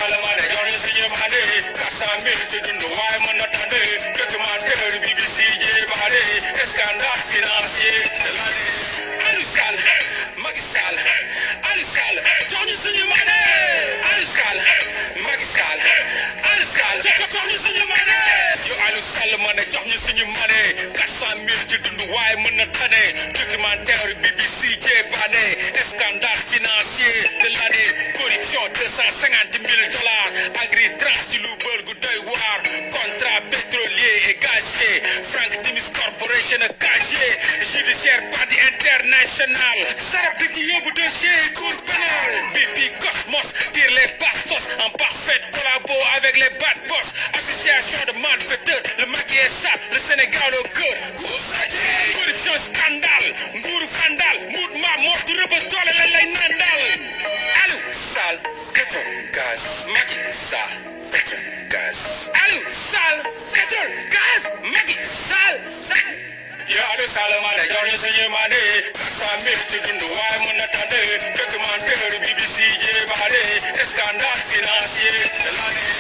Salamane, Johnny Sinyamane, Kassamil to the Wyman Natande, Documentaire BBC Bade, Escandal Financier, Alisal, Magisal, Alisal, Johnny Sinyamane, Alisal, Magisal, Alisal, Johnny Sinyamane, you Alisal Mane, Johnny Sinyamane, Kassamil to the Wyman Natande, Documentaire BBC Bade, Escandal Financier, de l'année, corruption 250 000 $, agri-trash, Loubel, Goudaiwar, contrat pétrolier et gazier, Frank Timis Corporation gazier, judiciaire parti international, Sarapiti Yobu dossier, cour pénal, BP Cosmos, tire les bastos en parfaite collabo avec les bad boss, association de malfaiteurs, le maquis est sale, le Sénégal au cœur, corruption scandale, Ngourou scandale, Moudma, mort du rebus, toile, la nandal, Alou, sale, pétrole, gaz, maquis, sale, pétrole, gaz, Alou, sale, pétrole, gaz, maquis, sale, sale. Y'a le Salamane, Johnny Sinyamane, Kassamil to the Wyman Natande, Documentaire BBC Bade, Escandal Financier, de l'année.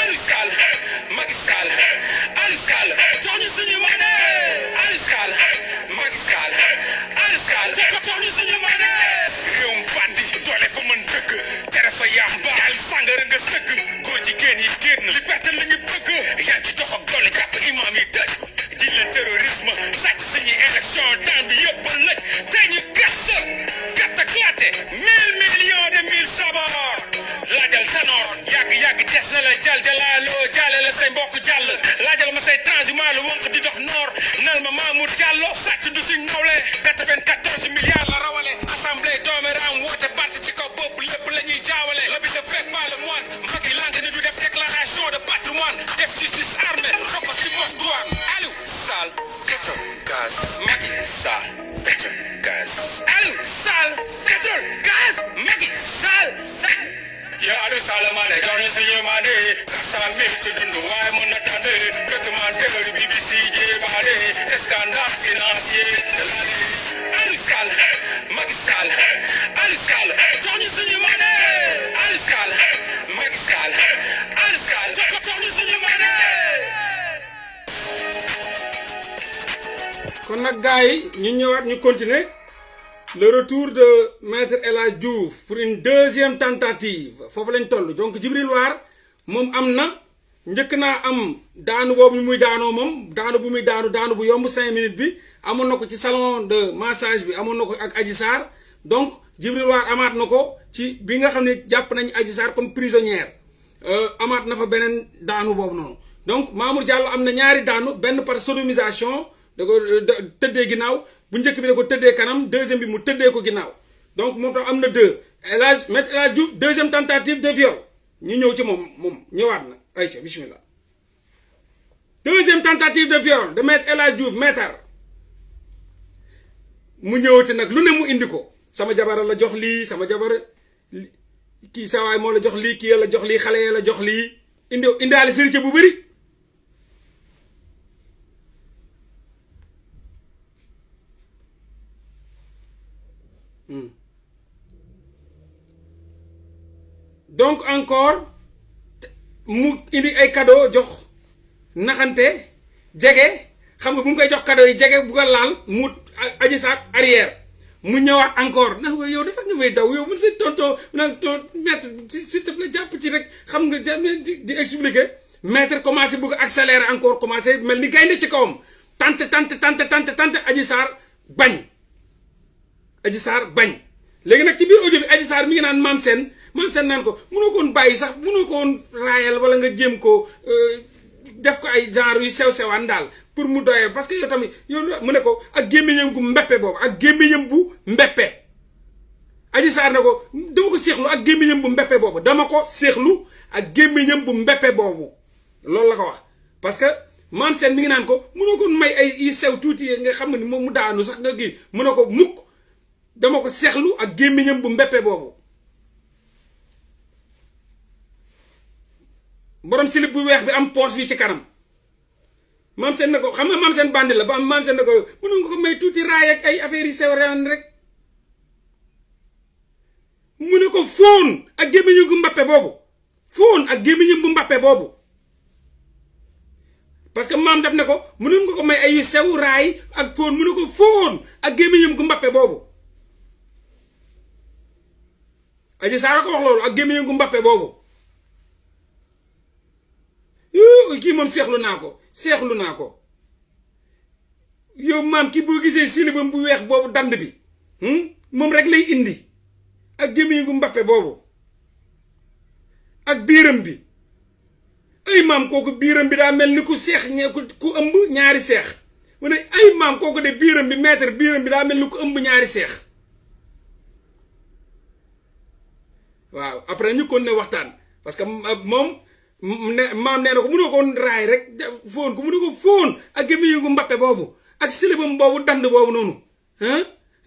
Alisal, Magisal, Alisal, Johnny Sinyamane, Alisal, Magisal, Alisal, Johnny Sinyamane. Réewum bandi doole fa mën dëgg tere fa yamba jaay sàngara nga sëgg góor jigéen yi génn liberté la ñu bëgg yaa ngi dox ak doole jàpp imam yi dëj di leen terrorisme sàcc suñuy élection temps bi yëpp ba lëj tey ñu gas kattaklaate 1000 millions de mille sabar laajal Tanor yàgg des na la jal jalaaloo jaale la say mbokk jàll laajal ma say transhumant la wënq di dox noor nal ma Mamour Diallo sàcc du suñ nawle 94 milliards la rawale assemblée dooméram woote batt ci kaw bopp lépp la ñuy jaawale lobby ne fait pas le moine Macky langue ni du def déclaration de patrimoine def justice armée rokos ci poste douane Aliou Sall pétrole gaz Macky Sall pétrole gaz Aliou Sall pétrole gaz Macky Sall ya Aliou Salamane Johnny Sinyamane Kassamil to the Wyman Natande Documentaire BBC Bade Escandal Financier de l'année Aliou Sall Macky Sall Aliou Sall Johnny Sinyamane Aliou Sall Macky Sall Aliou Sall Johnny Sinyamane. kon nag gars yi ñu ñëwaat ñu continuer le retour de maître El Hadj Diouf pour une deuxième tentative foofu lañ toll donc Djibril War moom am na njëkk naa am daanu boobu muy daanoo moom daanu bu muy daanu bu yomb 5 minutes bi amoon na ko ci salon de massage bi amoon na ko ak Adji Sarr donc Djibril War amaat na ko ci bi nga xam ne jàpp nañ Adji Sarr comme prisonnière amaat na fa beneen daanu boobu noonu donc Mamour Diallo am na ñaari daanu benn par sodomisation da ko tëddee ginnaaw bu njëkk bi da ko tëddee kanam deuxième bi mu tëddee ko ginnaaw donc moom tam am na deux maître El Hadj Diouf deuxième tentative de viol ñu ñëw ci moom ñëwaat na ayca bismillah deuxième tentative de viol de maître El Hadj Diouf maître mu ñëwati nag lu ne mu indi ko sama jabar la jox lii sama jabar kii sawaay moo la jox lii kii la jox lii xale ya la jox lii indaale sërite bu bëri donc encore mu indi ay cadeau jox naxante jege xam nga bu mu koy jox cadeau yi jege bu ko laal mu Adji Sarr arrière mu ñëwaat encore na yow dafa nga may daw yow man sa tonton nag maître s'il te plaît jàpp ci rek xam nga di expliquer maître commencé bëgg accélérer encore commencé mel ni gaynde ci kawam tante Adji Sarr bañ Adji Sarr bañ léegi nag ci biir audio bi Adji Sarr mi ngi naan Mame Sène naan ko mënoo ko woon bàyyi sax mënoo ko woon raayal wala nga jéem ko def ko ay genre yu sew-sewaan daal pour mu doyee parce que yow tamit yow mu ne ko ak gémmiñam gu mbeppe boobu ak gémmiñam bu mbeppe Adji Sarr ne ko dama ko séexlu ak gémmiñam bu mbeppe boobu dama ko séexlu ak gémmiñam bu mbeppe boobu loolu la ko wax parce que Mame Sène mi ngi naan ko mënoo ko may ay yu sew tuuti nga xam ne moom mu daanu sax nga kii mu ne ko mukk dama ko seexlu ak gémmiñam bu mbeppe boobu borom silib bu weex bi am poche bi ci kanam Mame Sène ne ko xam nga Mame Sène bandi la ba Mame Sène ne ko mënu nga ko may tuuti raay ak ay affaires yu sew rewan rek mu ne ko fóon ak gémmiñu gu mbappe boobu fóon ak gémmiñam bu Mbappé boobu parce que maam daf ne ko mënoon nga ko may ay sew raay ak fóon mu ne ko fóon ak gémmiñam gu Mbappé boobu Adji Sarr ko wax loolu ak gémmiñam gu Mbappé boobu kii moom seexlu naa ko yow maam ki boo gisee silibam bu weex boobu dand bi moom rek lay indi ak gémmiñam gu Mbappé boobu ak biiram bi ay maam kooku biiram bi daa mel ni ku seex ku ëmb ñaari seex mu ne ay maam kooku de biiram bi maître biiram bi daa mel ni ku ëmb ñaari seex waaw après ñu kon ne waxtaan parce que moom maam nee na ko mënoo ko raay rek fóon ko mënoo ko fóon ak gémmiñu gu Mbappé boobu ak silibam boobu dand boobu noonu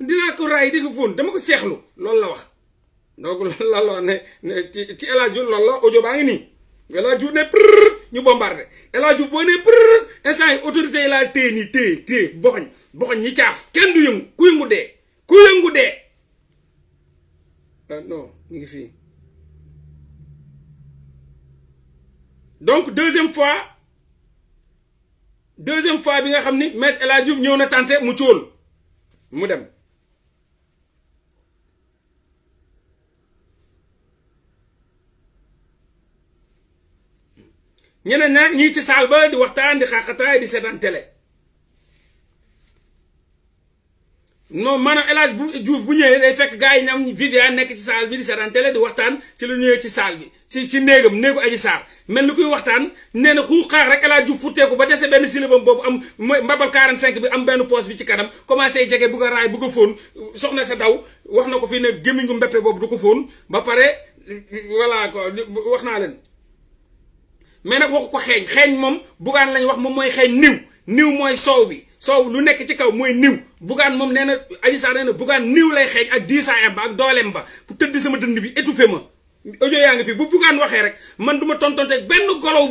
dinaa ko raay di ko fóon dama ko seexlu loolu la wax donc loolu la wax ne ci El Hadj Diouf loolu la audio baa ngi nii El Hadj Diouf ne prrr ñu bombardé El Hadj Diouf boo ne prrr instant yi autorité yi laa téye nii téye boxoñ ñi caaf kenn du yëngu ku yëngu dee non ñu ngi fii donc deuxième fois bi nga xam ni maître El Hadj Diouf ñëw na tànte mu cóol mu dem ñeneen nag ñii ci saal ba di waxtaan di xaaxataay di seetaan télé non maanaam El Hadj Diouf bu ñëwee day fekk gars yi ñam Viviane nekk ci saal bi di seetaan télé di waxtaan ci lu ñëwee ci saal bi ci néegu Adji Sarr mel ni kuy waxtaan nee na xuu xaar rek El Hadj Diouf futteeku ba dese benn silibam boobu am mbabal 45 bi am benn poos bi ci kanam commencé jege bugg a raay bugg a fóon soxna sa daw wax na ko fii ne gémmiñ gu Mbappé boobu du ko fóon ba pare voilà quoi wax naa leen mais nag waxu ko xeeñ moom bugaan lañ wax moom mooy xeeñ niw mooy soow bi soow lu nekk ci kaw mooy niw bugaan moom nee na Adji Sarr nee na bugaan niw lay xeeñ ak diisaayam ba ak dooleem ba pour tëdd sama dënd bi étouffé ma audio yaa ngi fi bu bugaan waxee rek man du ma tontonte benn golow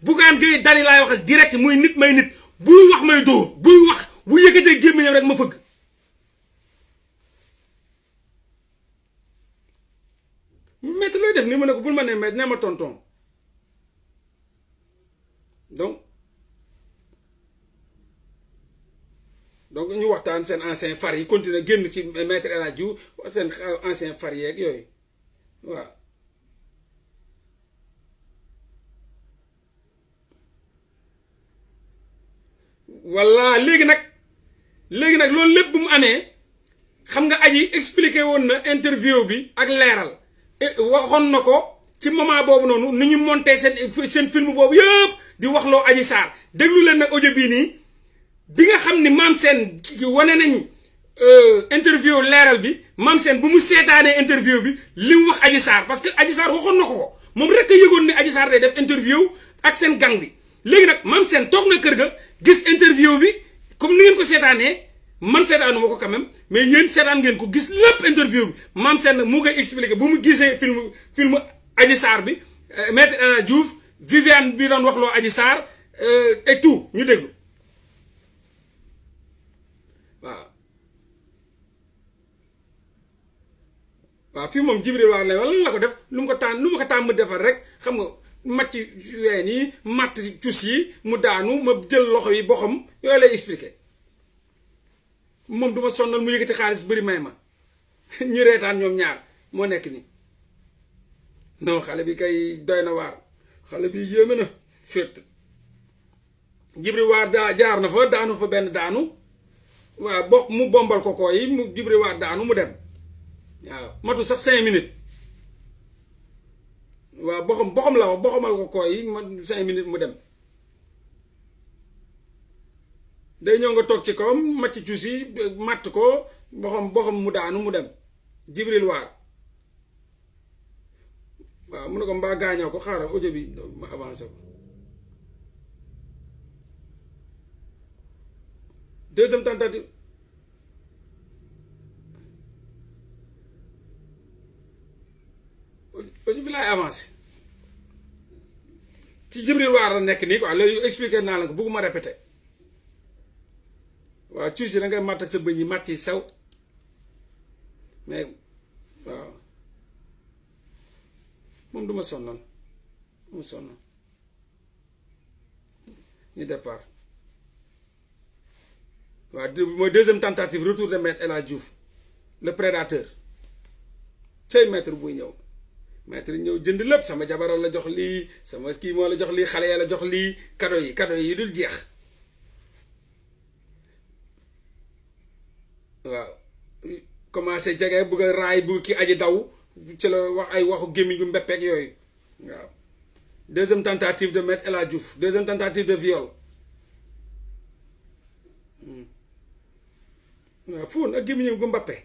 bugaan gay dani laay waxal direct muy nit may nit buy wax may dóor buy wax bu yëkkatee gémmiñam rek ma fëgg maître looy def ni mu ne ko bul ma ne maître nee ma tonton donc ñu waxtaan seen ancien far yi continuer génn ci maître El Hadj Diouf seen ancien far yeeg yooyu waaw walla léegi nag loolu lépp bu mu amee xam nga aji expliqué woon na interview bi ak leeral waxoon na ko ci moment boobu noonu ni ñu monté seen film boobu yëpp di waxloo Adji Sarr déglu leen nag audio bii nii bi nga xam ni Mame Sène wane nañ interview leeral bi Mame Sène bu mu seetaanee interview bi li mu wax Adji Sarr parce que Adji Sarr waxoon na ko moom rek a yëgoon ni Adji Sarr day def interview ak seen gang bi léegi nag Mame Sène toog na kër ga gis interview bi comme ni ngeen ko seetaanee man seetaanu ma ko quand même mais yéen seetaan ngeen ko gis lépp interview bi Mame Sène nag mu koy expliqué bu mu gisee film Adji Sarr bi maître El Hadj Diouf Viviane bi doon waxloo Adji Sarr et tout ñu déglu waaw fii moom Jibril Waar la wala la ko def lu ma ko tàmm defar rek xam nga macc ween yi matt cus yi mu daanu ma jël loxo yi boxam yooyu lay expliqué moom du ma sonnal mu yëkkati xaalis bëri may ma ñu reetaan ñoom ñaar moo nekk nii non xale bi kay doy na waar xale bi yéeme na fët Jibril Waar jaar na fa daanu fa benn daanu waaw mu bombal ko yi mu Jibril Waar daanu mu dem waaw matu sax 5 minutes waaw boxam la wax boxamal ko yi ma 5 minutes mu dem day ñëw nga toog ci kawam macc cuusi matt ko boxam mu daanu mu dem Jibril Waar waaw mu ne ko mbaa gaañoo ko xaaral audio bi ma avancé ko deuxième tentative audio bi laay avancé ci Jibril Waar la nekk nii quoi léegi expliqué naa la ko bëgguma répété waaw cuusi da ngay matt ak sa bëñ yi matt yi sew mais waaw moom duma sonnal mu sonn ñu départ waaw mooy deuxième tentative retour de maître El Hadj Diouf le prédateur cey maître buy ñëw maître ñëw jënd lépp sama jabaral la jox lii sama kii moo la jox lii xale ya la jox lii cadeau yi dul jeex waaw commencé jege bugg a raay bu ki aji daw ci la wax ay waxu gémmiñ gu mbeppeek yooyu waaw deuxième tentative de maître El Hadj Diouf deuxième tentative de viol waaw fóon ak gémmiñam gu mbappe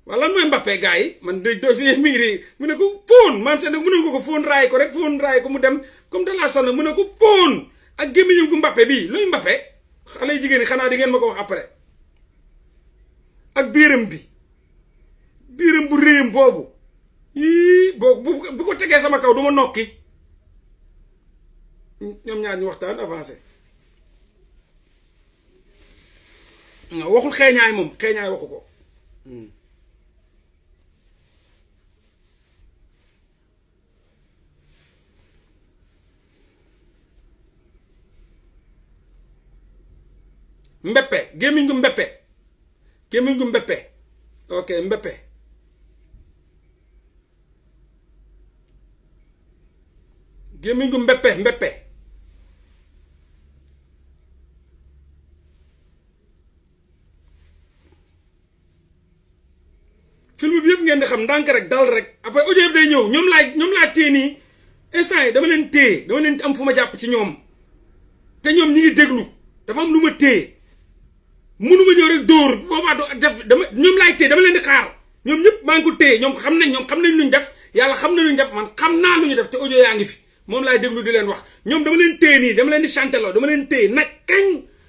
waaw lan mooy mbappe gars yi man de doo fi mi ngi di mu ne ko fóon maam seen mu ne ko fóon raay ko rek fóon raay ko mu dem comme de la sonn mu ne ko fóon ak gémmiñam gu mbappe bii luy mbappe xale yu jigéen ñi xanaa di ngeen ma ko wax après ak biiram bu réyam boobu yii bu ko tegee sama kaw du ma nokki ñoom ñaar ñu waxtaan avancé waxul xeeñaay moom xeeñaay waxu ko mbeppe gémmiñ gu mbeppe ok mbeppe gémmiñ gu mbeppe film bi yëpp ngeen di xam ndànk rek dal rek après audio yëpp day ñëw ñoom laa téye nii instant yi dama leen am fu ma jàpp ci ñoom te ñoom ñi ngi déglu dafa am lu ma téye mënuma ñëw rek dóor boobaa def ñoom laay téye dama leen di xaar ñoom ñëpp maa ngi ko téye ñoom xam nañ lu ñu def yàlla xam na lu ñu def man xam naa lu ñu def te audio yaa ngi fi moom laay déglu di leen wax ñoom dama leen téye nii dama leen di chanteloo dama leen téye nag kañ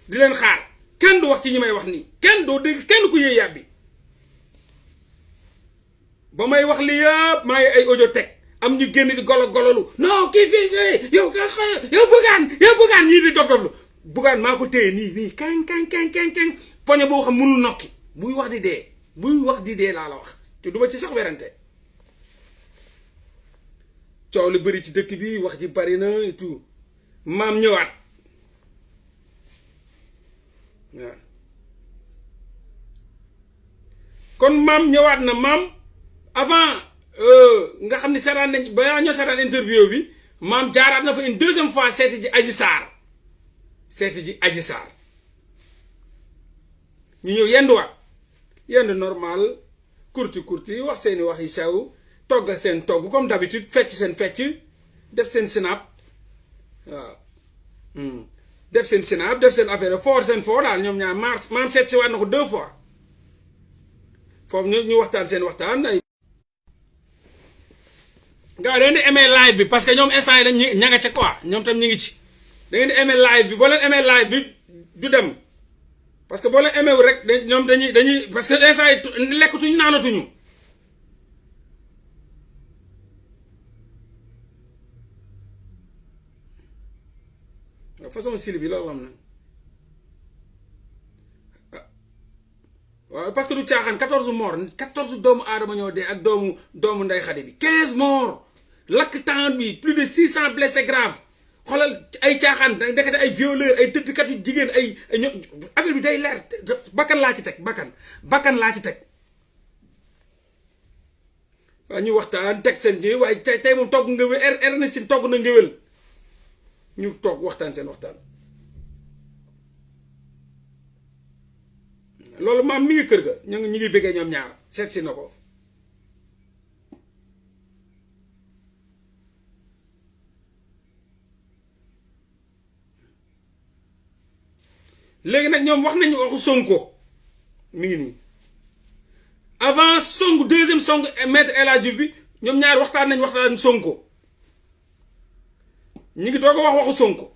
di leen xaar kenn du wax ci ñi may wax nii kenn doo dégg kenn ku yëy yàbbi ba may wax li yëpp maa ngi ay audio teg am ñu génn di gololu non kii fii yow bëggaan ñii di dof-doflu bëggaan maa ko téye nii kañ poñe boo xam mënul nokki buy wax di dee laa la wax te duma ci sax werante coow li bëri ci dëkk bi wax ji bari na et tout maam ñëwaat waaw kon maam ñëwaat na maam avant nga xam ni seetaan nañ ba ñoo seetaan interview bi maam jaaraat na fa une deuxième fois seeti ji Adji Sarr ñu ñëw yendu normal kurti wax seeni wax yi sew togg seen togg comme d'habitude fecc seen fecc def seen sinap waaw def seen sinap def seen affaire foor seen foor daal ñoom ñaar maam seet si waat na ko 2 fois foofu ñu waxtaan seen waxtaan ay gars da ngeen di aimer live bi parce que ñoom instant yi dañ ña nga ca quoi ñoom tam ñu ngi ci da ngeen di aimer live bi boo leen aimer live bi du dem parce que boo leen aimer wu rek ñoom dañuy parce que instant yi lekkatuñu naanatuñu façon style bi loolu am na waaw parce que du caaxaan 14 morts 14 doomu aadama ñoo dee ak doomu Ndeye Khady bi 15 morts lakk temps bi plus de 600 blessés graves xoolal ay caaxaan ndekete ay violeurs ay tëddkat yu jigéen ay affaire bi day leer bakkan laa ci teg bakkan laa ci teg waaw ñu waxtaan teg seen ji waaye tey moom togg ngéwél Ernestine togg na ngéwél ñu toog waxtaan seen waxtaan loolu maam mi ngi kër ga ñu ngi bëggee ñoom ñaar seet si na ko léegi nag ñoom wax nañu waxu Sonko mi ngi nii avant songu deuxième songu maître El Hadji Diouf bi ñoom ñaar waxtaan Sonko ñu ngi doog a wax waxu Sonko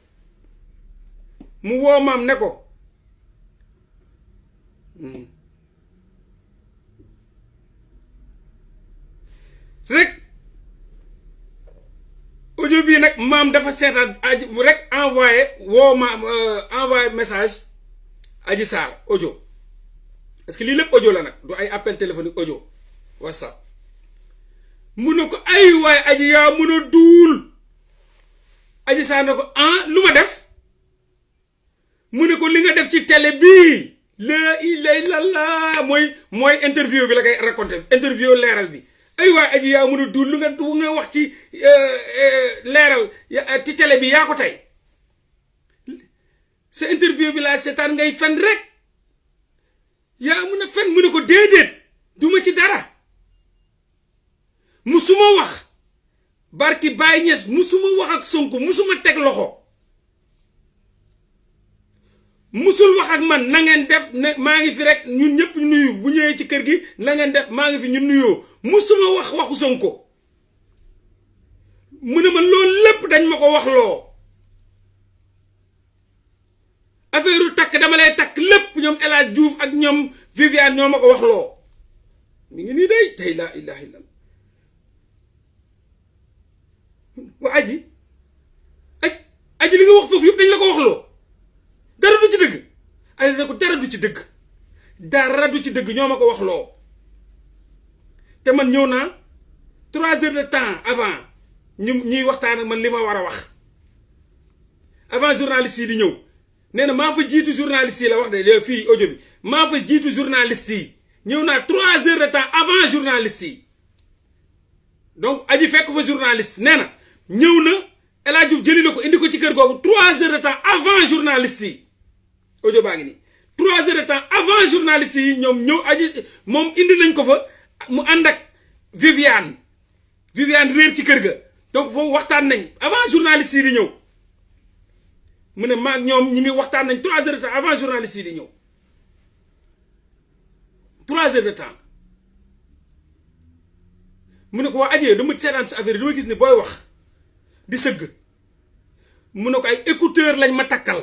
mu woo maam ne ko rek audio bii nag maam dafa seetaan rek envoyé message Adji Sarr audio parce que lii lépp audio la nag du ay appel téléphonique audio WhatsApp mu ne ko ay waay aji yaa mun a duul Adji Sarr ne ko lu ma def mu ne ko li nga def ci télé bii la ilaha illallah mooy interview bi la koy raconté interview leeral bi ay waay aji yaa mun a duul lu nga wax ci leeral ci télé bi yaa ko tey sa interview bi laa seetaan ngay fen rek yaa mun a fen mu ne ko déedéet duma ci dara musuma wax barki Baye Niass musuma wax ak Sonko musuma teg loxo musul wax ak man na ngeen def ne maa ngi fi rek ñun ñëpp nuyu bu ñëwee ci kër gi na ngeen def maa ngi fi ñun nuyoo musuma wax waxu Sonko mu ne ma loolu lépp dañ ma ko wax loo affaire takk dama lay takk lépp ñoom El Hadj Diouf ak ñoom Viviane ñoo ma ko wax loo mi ngi nii day tey laa ilaha illallah waa aji li nga wax foofu yëpp dañ la ko wax loo dara du ci dëgg ay na ko dara du ci dëgg dara du ci dëgg ñoo ma ko wax loo te man ñëw naa 3 heures de temps avant ñuy waxtaan ak man li ma war a wax avant journaliste yi di ñëw nee na maa fa jiitu journaliste yi la wax de fii audio bi maa fa jiitu journaliste yi ñëw naa 3 heures de temps avant journaliste yi donc aji fekk fa journaliste nee na ñëw na El Hadj Diouf jëli na ko indi ko ci kër googu 3 heures de temps avant journaliste yi audio baa ngi nii 3 heures de temps avant journaliste yi ñoom ñëw aji moom indi nañ ko fa mu ànd ak Viviane réer ci kër ga donc foofu waxtaan nañ avant journaliste yi di ñëw mu ne maag ñoom ñi ngi waxtaan nañ 3 heures de temps avant journaliste yi di ñëw 3 heures de temps mu ne ko waa aji dama seetaan sa affaire yi dama gis ni booy wax di sëgg mu ne ko ay écouteur lañ ma takkal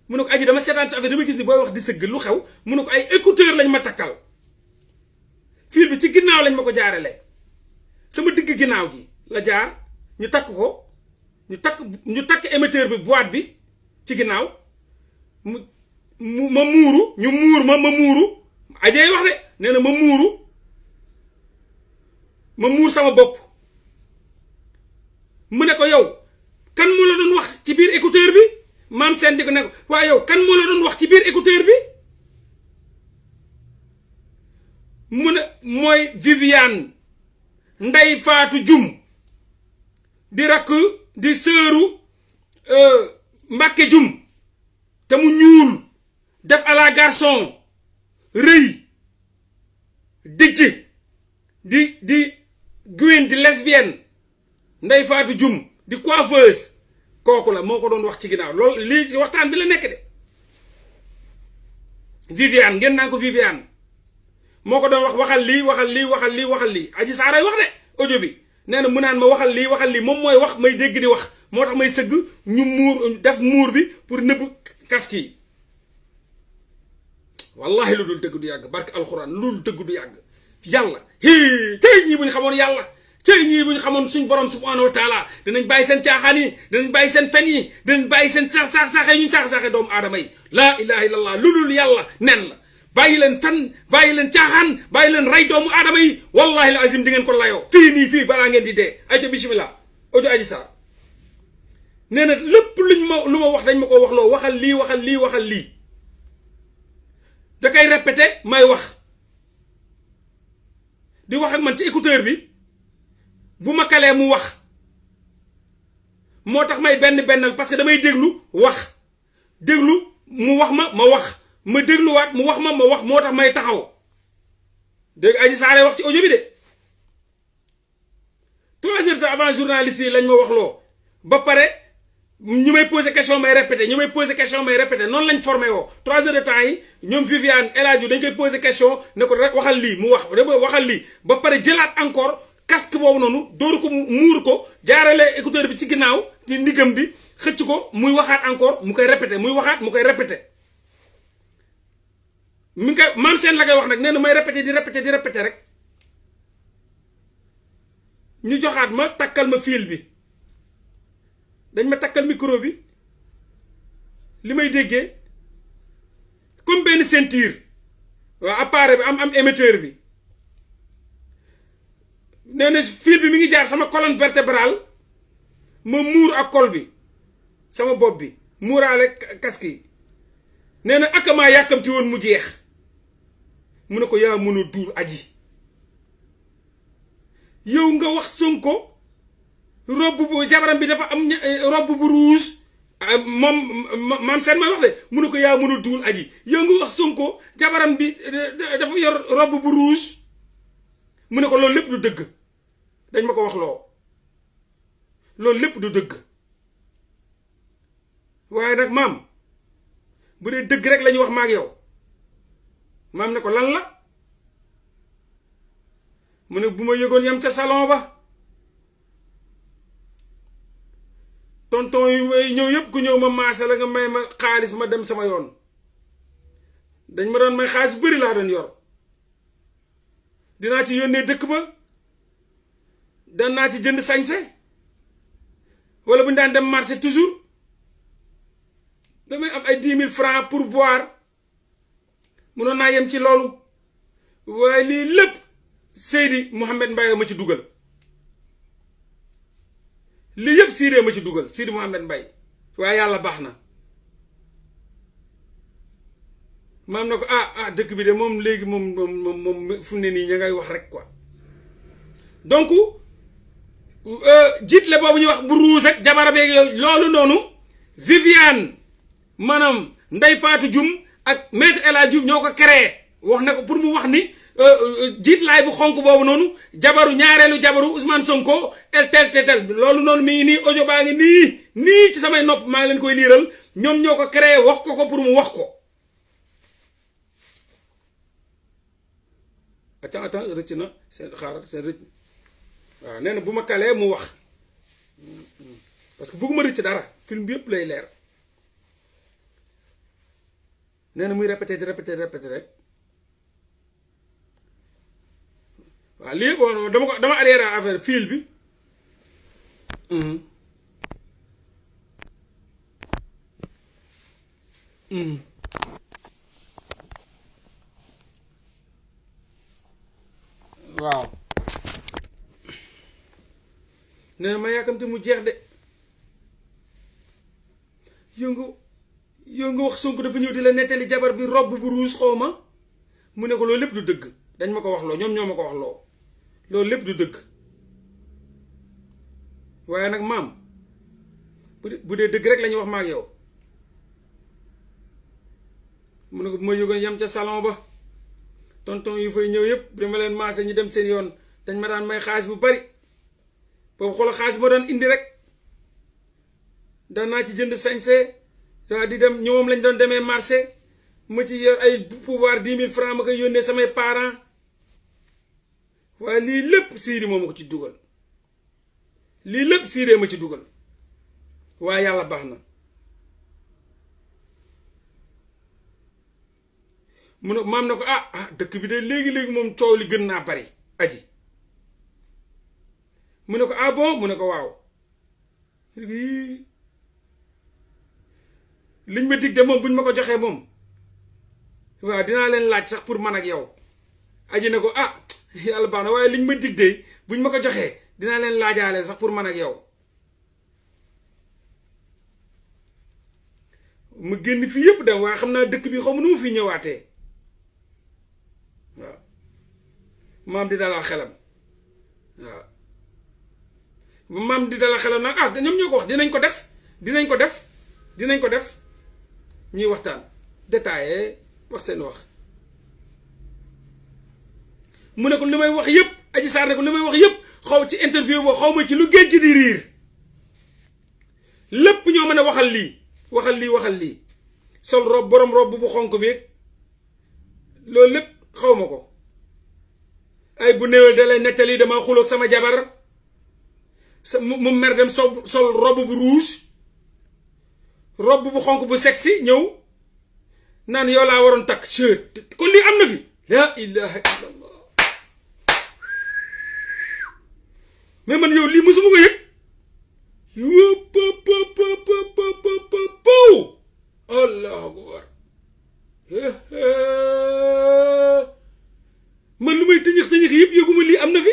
mu ne ko aji dama seetaan sa affaire dama gis ni booy wax di sëgg lu xew mu ne ko ay écouteur lañ ma takkal fil bi ci ginnaaw lañ ma ko jaarale sama digg ginnaaw gi la jaar ñu takk ko ñu takk émetteur bi boîte bi ci ginnaaw ma muuru ñu muur ma muuru ajee wax de nee na ma muur sama bopp mu ne ko yow kan moo la doon wax ci biir écouteur bi maam seen di ko ne ko waaye yow kan moo la doon wax ci biir écouteur bi mu ne mooy Viviane Ndeye Fatou Dioum di rakk di sëru Mbacke Dioum te mu ñuul def à la garçon rëy dijj di gwin di lesbienne Ndeye Fatou Dioum di coiffeuse kooku la moo ko doon wax ci ginnaaw loolu lii ci waxtaan bi la nekk de Viviane ngeen naa ko Viviane moo ko doon wax waxal lii Adji Sarr ay wax de audio bi nee na mu naan ma waxal lii moom mooy wax may dégg di wax moo tax may sëgg ñu muur def muur bi pour nëbb casque yi wallahi lu dul dëgg du yàgg barke alxuraan lu dul dëgg du yàgg yàlla tey ñii bu ñu xamoon yàlla tey ñii bu ñu xamoon suñ borom subhanahu wa taala dinañ bàyyi seen caaxaan yi dinañ bàyyi seen fen yi dinañ bàyyi seen saax-saaxe ñu saax-saaxe doomu aadama yi laa ilaha illallah lu dul yàlla nen la bàyyi leen fen bàyyi leen caaxaan bàyyi leen rey doomu aadama yi wallahi al azim di ngeen ko layoo fii balaa ngeen di dee ayca bismillah audio Adji Sarr nee na lépp lu ma wax dañ ma ko wax loo waxal lii da koy répété may wax di wax ak man ci écouteur bi bu ma kalee mu wax moo tax may bennal parce que damay déglu mu wax ma wax ma dégluwaat mu wax ma wax moo tax may taxaw dégg Adji Sarr wax ci audio bi de 3 heures de avant journaliste yi lañ ma wax loo ba pare ñu may poser question may répéter noonu lañ formé woo 3 heures de temps yi ñoom Viviane El Hadj dañ koy poser question ne ko rek waxal lii mu waxal lii ba pare jëlaat encore casque boobu noonu dóoru ko muur ko jaarale écouteur bi ci ginnaaw ci ndiggam bi xëcc ko muy waxaat encore mu koy répéter muy waxaat mu koy répéter mi ngi koy maam seen la koy wax nag nee na may répéter di répéter rek ñu joxaat ma takkal ma fil bi dañ ma takkal micro bi li may déggee comme benn ceinture waaw appareil bi am émetteur bi nee na fil bi mi ngi jaar sama colonne vertébrale ma muur ak col bi sama bopp bi muuraale casque yi nee na akamaa yàkkamti woon mu jeex mu ne ko yaa mën a duul aji yow nga wax Sonko robe bu jabaram bi dafa am robe bu rouge moom maam seen may wax de mu ne ko yaa mën a duul aji yow nga wax Sonko jabaram bi dafa yor robe bu rouge mu ne ko loolu lépp du dëgg dañ ma ko wax loolu lépp du dëgg waaye nag maam bu dee dëgg rek la ñuy wax ma ak yow maam ne ko lan la mu ne bu ma yëgoon yam ca salon ba tonton yu may ñëw yëpp ku ñëw ma maase la nga may ma xaalis ma dem sama yoon dañ ma doon may xaalis bu bëri laa doon yor dinaa ci yónnee dëkk ba danaa ci jënd sañse wala bu ñu daan dem marché toujours damay am ay 10 000 francs pour boire munoon naa yem ci loolu waaye lii lépp Seydi Mouhamed Mbaye ma ci dugal lii yëpp Siidee ma ci dugal Seydi Mouhamed Mbaye waaye yàlla baax na maam na ko dëkk bi de moom léegi moom fu ne nii ña ngay wax rek quoi donc jiitle boobu ñuy wax bu ruus ak jabara beeg yooyu loolu noonu Viviane maanaam Ndeye Fatou Dioum ak maître El Hadj Diouf ñoo ko créé wax na ko pour mu wax ni jiitlaay bu xonk boobu noonu jabaru ñaareelu jabaru Ousmane Sonko tel loolu noonu mi ngi nii audio baa ngi nii ci samay nopp maa ngi leen koy liiral ñoom ñoo ko créé wax ko pour mu wax ko. attends rëcc na seen xaaral seen rëcc waaw nee na bu ma kalee mu wax parce que bëgguma rëcc dara film bi yëpp lay leer nee na muy répété rek waaw lii dama arrière affaire fil bi waaw nee na ma yàkkamte mu jeex de yow nga wax Sonko dafa ñëw di la nettali jabar bi robb bu rouge xaw ma mu ne ko loolu lépp du dëgg dañ ma ko wax loo ñoom ñoo ma ko wax loo loolu lépp du dëgg waaye nag maam bu dee dëgg rek la ñuy wax ma ak yow mu ne ko bu ma yëgoon yam ca salon ba tonton yu fay ñëw yëpp dama leen maase ñu dem seen yoon dañ ma daan may xaalis bu bari boobu xoolal xaalis ma doon indi rek daan naa ci jënd sañse waa di dem ñoom lañ doon demee marché ma ci yor ay pouvoir 10 000 francs ma koy yónnee samay parents waaye lii lépp Siidi moo ma ko ci dugal lii lépp Siidee ma ci dugal waaye yàlla baax na mu ne maam na ko dëkk bi de léegi moom coow li gën naa bari aji mu ne ko bon mu ne ko waaw liñ ma dig de moom buñ ma ko joxee moom waaw dinaa leen laaj sax pour man ak yow aji ne ko yàlla baax na waaye liñ ma dig de buñ ma ko joxee dinaa leen laajaale sax pour man ak yow ma génn fii yëpp dem waaye xam naa dëkk bi xaw ma nu mu fi ñëwaatee waaw maam di dalal xelam waaw maam di dalal xelam nag ñoom ñoo ko wax dinañ ko def ñuy waxtaan détaillé wax seen wax mu ne ko li may wax yëpp Adji Sarr ne ko li may wax yëpp xaw ci interview boo xaw ma ci lu géej gi di riir lépp ñoo mën a waxal lii sol rob borom rob bu xonk bi loolu lépp xaw ma ko ay bu néewal da lay nettali dama xuloog sama jabar mu mer dem sol rob bu rouge rob bu xonk bu sexy ñëw naan yow laa waroon takk cheur kon lii am na fi la ilaha illallah mais man yow lii musuma ko yëg allahu akbar man lu may tëñëx yëpp yëguma lii am na fi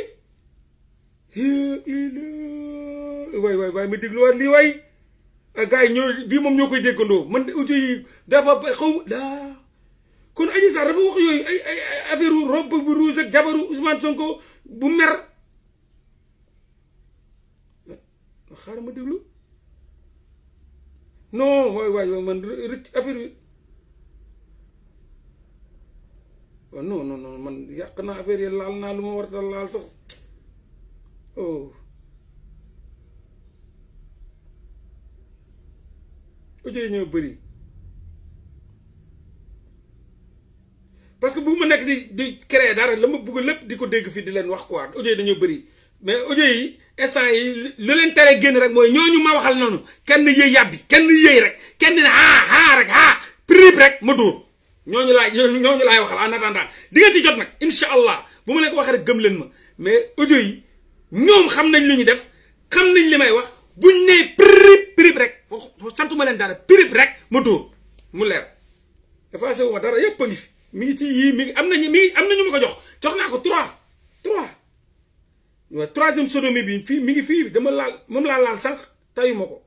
waay ma dégluwaat lii waay gars yi ñoo bii moom ñoo koy déggandoo man audio yi dafa xaw daa kon Adji Sarr dafa wax yooyu ay affaire robe bu rouge ak jabaru Ousmane Sonko bu mer xaaral ma déglu non waay man rëcc affaire yi waaw non man yàq naa affaire yi laal naa lu ma war a laal sax oh audio yi ñoo bëri parce que bu ma nekk di créer dara la ma bëgg lépp di ko dégg fii di leen wax quoi audio yi dañoo bëri mais audio yi instant yi lu leen tere génn rek mooy ñooñu ma waxal noonu kenn yëy yàbbi kenn yëy rek kenn ne rek prib rek ma dóor ñooñu laay waxal en attendant di nga ci jot nag incha allah bu ma leen ko waxee rek gëm leen ma mais audio yi ñoom xam nañ lu ñu def xam nañ li may wax buñ nee prib rek santuma leen dara prib rek ma dóor mu leer effacé wu ma dara yëpp a ngi fi mi ngi ci yii mi ngi am nañu ma ko jox naa ko 3 waaw troisième sodomie bi fii mi ngi fii dama laal moom laa laal sànq tayu ma ko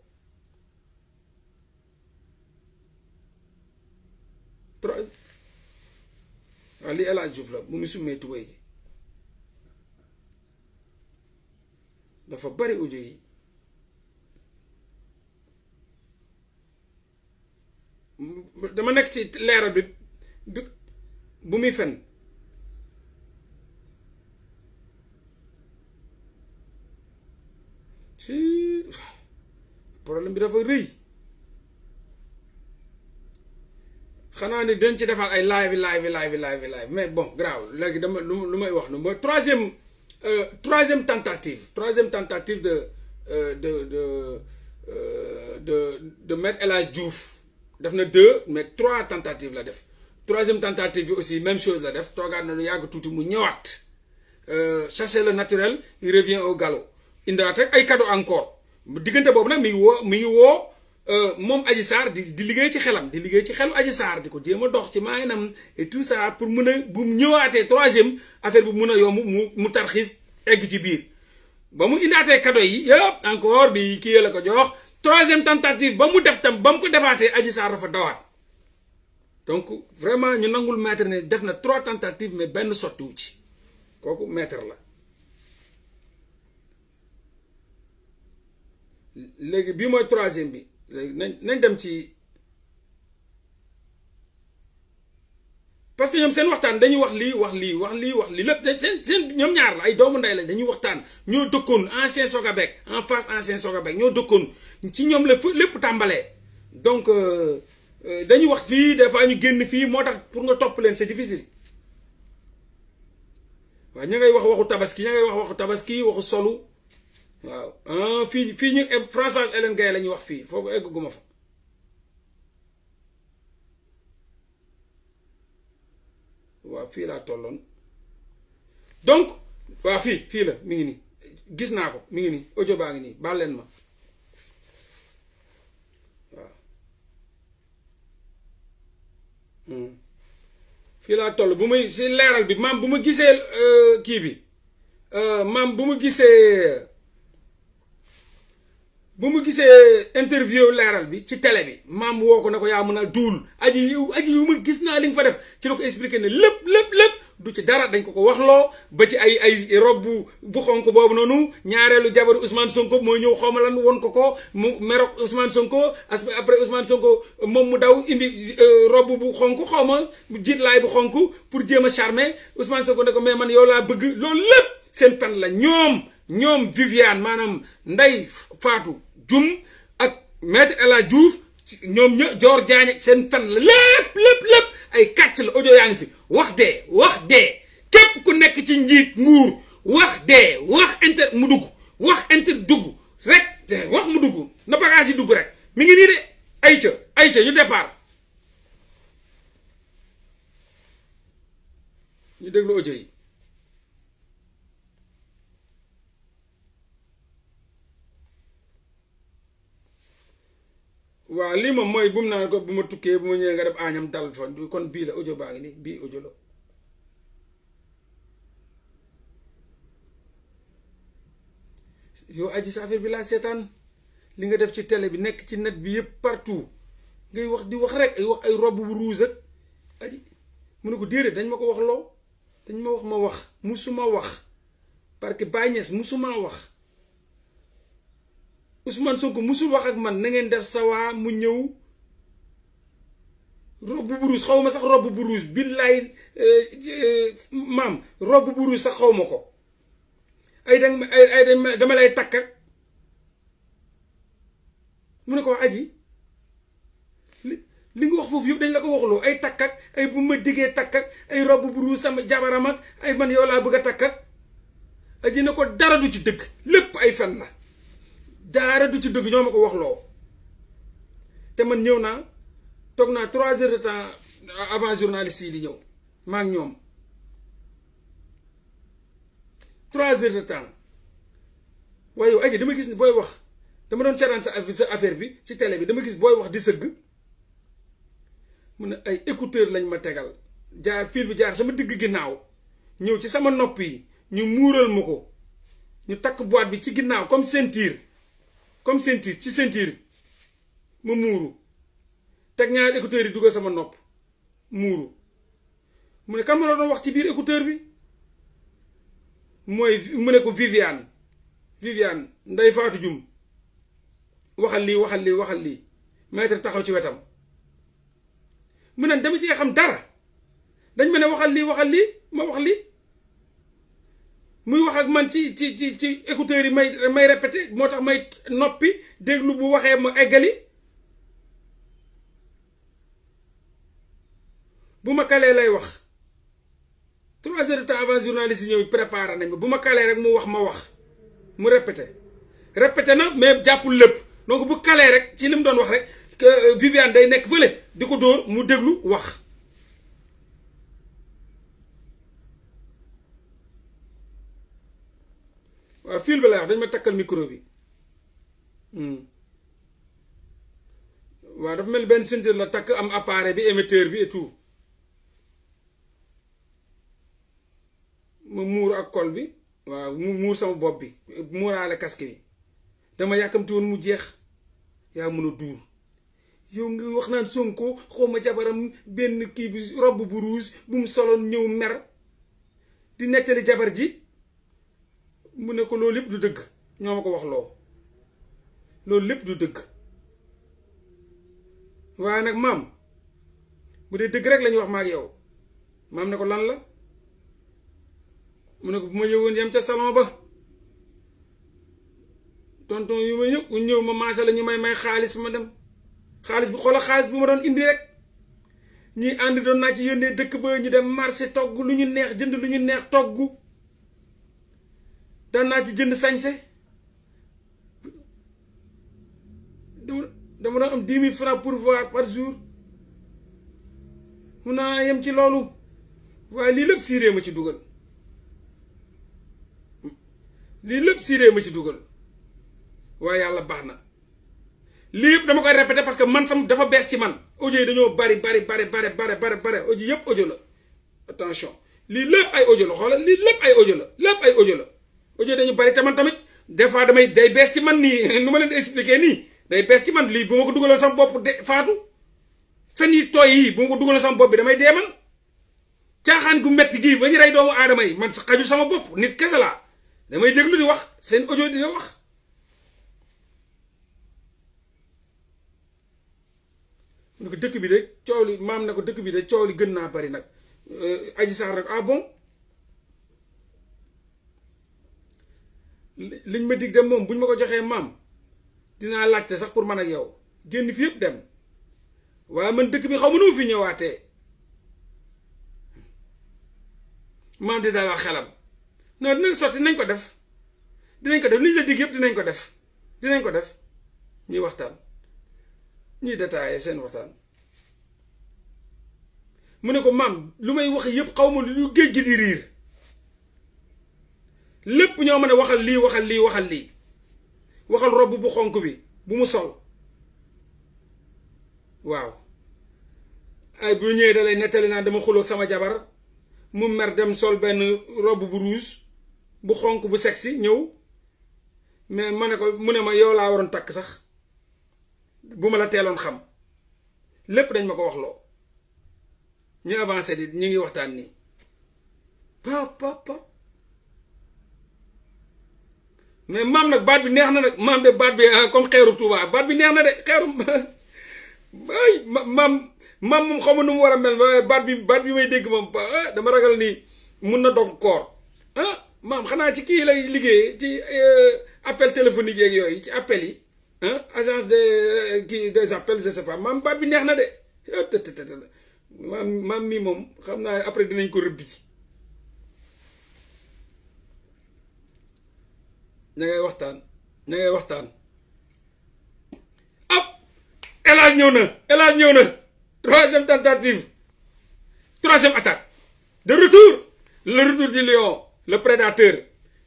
3 waaw lii El Hadj Diouf la mu ngi summee tubéy ji dafa bari audio yi dama nekk ci leeral bi bu muy fen si problème bi dafa rëy xanaa ni dañ ci defal ay live mais bon grave léegi dama lu may wax nu mooy troisième tentative de Maître El Hadj Diouf def na 2 mais 3 tentatives la def troisième tentative bi aussi même chose la def toogaat na lu yàgg tuuti mu ñëwaat chercher le naturel il revient au galop indaat rek ay cadeau encore diggante boobu nag mi ngi woo moom Adji Sarr di liggéey ci xelam di liggéey ci xelu Adji Sarr di ko jéem a dox ci maanaam et tout ça pour mun a bu ñëwaatee troisième affaire bi mun a yomb mu tarxiis egg ci biir ba mu indaatee cadeau yi yëpp encore bi kii la ko jox troisième tentative ba mu def tam ba mu ko defaatee Adji Sarr dafa dawaat donc vraiment ñu nangul maître ne def na 3 tentatives mais benn sottiwu ci kooku maître la léegi bii mooy troisième bi léegi nañ dem ci parce que ñoom seen waxtaan dañuy wax lii lépp seen ñoom ñaar la ay doomu ndey la dañuy waxtaan ñoo dëkkoon ancien Sogabek en face ancien Sogabek ñoo dëkkoon ci ñoom la lépp tàmbalee donc dañuy wax fii des fois ñu génn fii moo tax pour nga topp leen c'est difficile waaw ña ngay wax waxu tabaski waxu solu waaw fii ñu Françoise Hélène Gaye la ñuy wax fii foofu egguma fa waaw fii laa tolloon donc waaw fii la mi ngi nii gis naa ko mi ngi nii audio baa ngi nii baal leen ma waaw fii laa toll bu may si leeral bi maam bu ma gisee kii bi maam bu ma gisee interview leeral bi ci télé bi maam woo ko ne ko yaa mën a duul aji yu ma gis naa li nga fa def ci la ko expliqué ne lépp du ci dara dañ ko waxloo ba ci ay rob bu xonk boobu noonu ñaareelu jabaru Ousmane Sonko mooy ñëw xawmalan won ko mu merok Ousmane Sonko après Ousmane Sonko moom mu daw indi rob bu xonk xawma jiitlaay bu xonk pour jéem a charmer Ousmane Sonko ne ko mais man yow laa bëgg loolu lépp seen fen la ñoom Viviane maanaam Ndeye Fatou Dioum ak Maître El Hadj Diouf ñoom Dior Diagne seen fen la lépp ay kàcc la audio yaa ngi fi wax dee képp ku nekk ci njiit nguur wax mu dugg dugg rek wax mu dugg na bagage yi dugg rek mi ngi nii de ayca ñu départ ñu déglu audio yi waaw lii moom mooy bu mu naan ko bu ma tukkee bu ma ñëwee nga def añam dal fa kon bii la audio baa ngi nii bii audio la yow aji sa affaire bi laa seetaan li nga def ci télé bi nekk ci net bi yëpp partout ngay wax di wax rek ay wax ay robe bu rouge ak aji mu ne ko déedéet dañ ma ko wax loo dañ ma wax ma wax musuma wax parce que Baye Niass musuma wax Ousmane Sonko musul wax ak man na ngeen def sawaa mu ñëw robe bu rouge xaw ma sax robe bu rouge billaay maam robe bu rouge sax xaw ma ko ay dama lay takk ak mu ne ko wax aji li nga wax foofu yëpp dañ la ko waxloo ay takk ak ay bu ma diggee takk ak ay robe bu rouge sama jabaram ak ay man yow laa bëgg a takk ak aji ne ko dara du ci dëgg lépp ay fen la dara du ci dëgg ñoo ma ko waxloo te man ñëw naa toog naa 3 heures de temps avant journaliste yi di ñëw maa ngi ñoom 3 heures de temps waaye yow aji dama gis ni booy wax dama doon seetaan sa affaire bi ci télé bi dama gis booy wax di sëgg mu ne ay écouteur lañ ma tegal jaar fil bi jaar sama digg ginnaaw ñëw ci sama nopp yi ñu muural ma ko ñu takk boîte bi ci ginnaaw comme ceinture ci ceinture ma muuru teg ñaari écouteur yi dugal sama nopp muuru mu ne kan ma la doon wax ci biir écouteur bi mooy mu ne ko Viviane Ndeye Fatou Dioum waxal lii maître taxaw ci wetam mu ne dama cee xam dara dañ ma ne waxal lii ma wax lii muy wax ak man ci écouteurs yi may répété moo tax may noppi déglu bu waxee ma eggali bu ma kalee lay wax 3 heures de temps avant journaliste yi ñëw préparé nañ ma bu ma kalee rek mu wax ma wax mu répété na mais jàppul lépp donc bu kalee rek ci li mu doon wax rek Viviane day nekk fële di ko dóor mu déglu wax waaw fil bi lay wax dañ ma takkal micro bi waaw dafa mel benn ceinture la takk am appareil bi émetteur bi et tout ma muur ak col bi waaw mu muur sama bopp bi muuraale casque bi dama yàkkamti woon mu jeex yaa mën a duur yow nga wax naan Sonko xawma jabaram benn kii bi robe bu rouge bu mu soloon ñëw mer di nettali jabar ji mu ne ko loolu lépp du dëgg ñoo ma ko wax loolu lépp du dëgg waaye nag maam bu dee dëgg rek lañu wax ma ak yow maam ne ko lan la mu ne ko bu ma yëwoon yem ca salon ba tonton yu ma ñëw ma maasa la ñu may xaalis ma dem xaalis bu xoola xaalis bu ma doon indi rek ñii ànd doon naa ci yónnee dëkk ba ñu dem marché togg lu ñu neex jënd lu ñu neex togg daan naa ci jënd sañse dama doon am 10 000 francs pour voir par jour mun naa yem ci loolu waaye lii lépp siiree ma ci dugal waaye yàlla baax na lii yëpp dama koy répéter parce que man sam dafa bees ci man audio yi dañoo bari audio yëpp audio la attention lii lépp ay audio la xoolal lii lépp ay audio la audio dañu bari te man tamit des fois day bees ci man nii nu ma leen di expliquer nii day bees ci man lii bu ma ko dugaloon sama bopp de faatu fen yi tooy yi bu ma ko dugaloon sama bopp bi damay dee man caaxaan gu metti gii ba ñu rey doomu aadama yi man xaju sama bopp nit kese laa damay déglu di wax seen audio dina wax ne ko dëkk bi de coow li maam ne ko dëkk bi de coow li gën naa bari nag Adji Sarr rek ah bon liñ ma dig dem moom buñ ma ko joxee maam dinaa laajte sax pour man ak yow génn fi yëpp dem waaye man dëkk bi xaw ma nu fi ñëwaatee maam di dalal xelam non dinañ sotti dinañ ko def liñ la dig yëpp dinañ ko def ñuy waxtaan ñuy détaillé seen waxtaan mu ne ko maam lu may wax yëpp xaw ma lu géej gi di riir lépp ñoo mën a waxal lii waxal robb bu xonk bi bu mu sol waaw ay bu ñëwee da lay nettali naa dama xuloog sama jabar mu mer dem sol benn robb bu rouge bu xonk bu sexy ñëw mais ma ne ko mu ne ma yow laa waroon takk sax bu ma la teeloon xam lépp dañ ma ko wax loo ñu avancé di ñu ngi waxtaan nii pa mais maam nag baat bi neex na nag maam de baat bi comme xeeru Tuuba baat bi neex na de xeeru ay maam moom xaw ma nu mu war a mel baat bi may dégg moom dama ragal ni mun na dog koor maam xanaa ci kii lay liggéey ci appel téléphonique yeeg yooyu ci appel yi agence de kii des appels je sais pas maam baat bi neex na de maam mii moom xam naa après dinañ ko rëbbi ña ngay waxtaan ab El Hadj ñëw na troisième tentative troisième attaque de retour le retour du lion le prédateur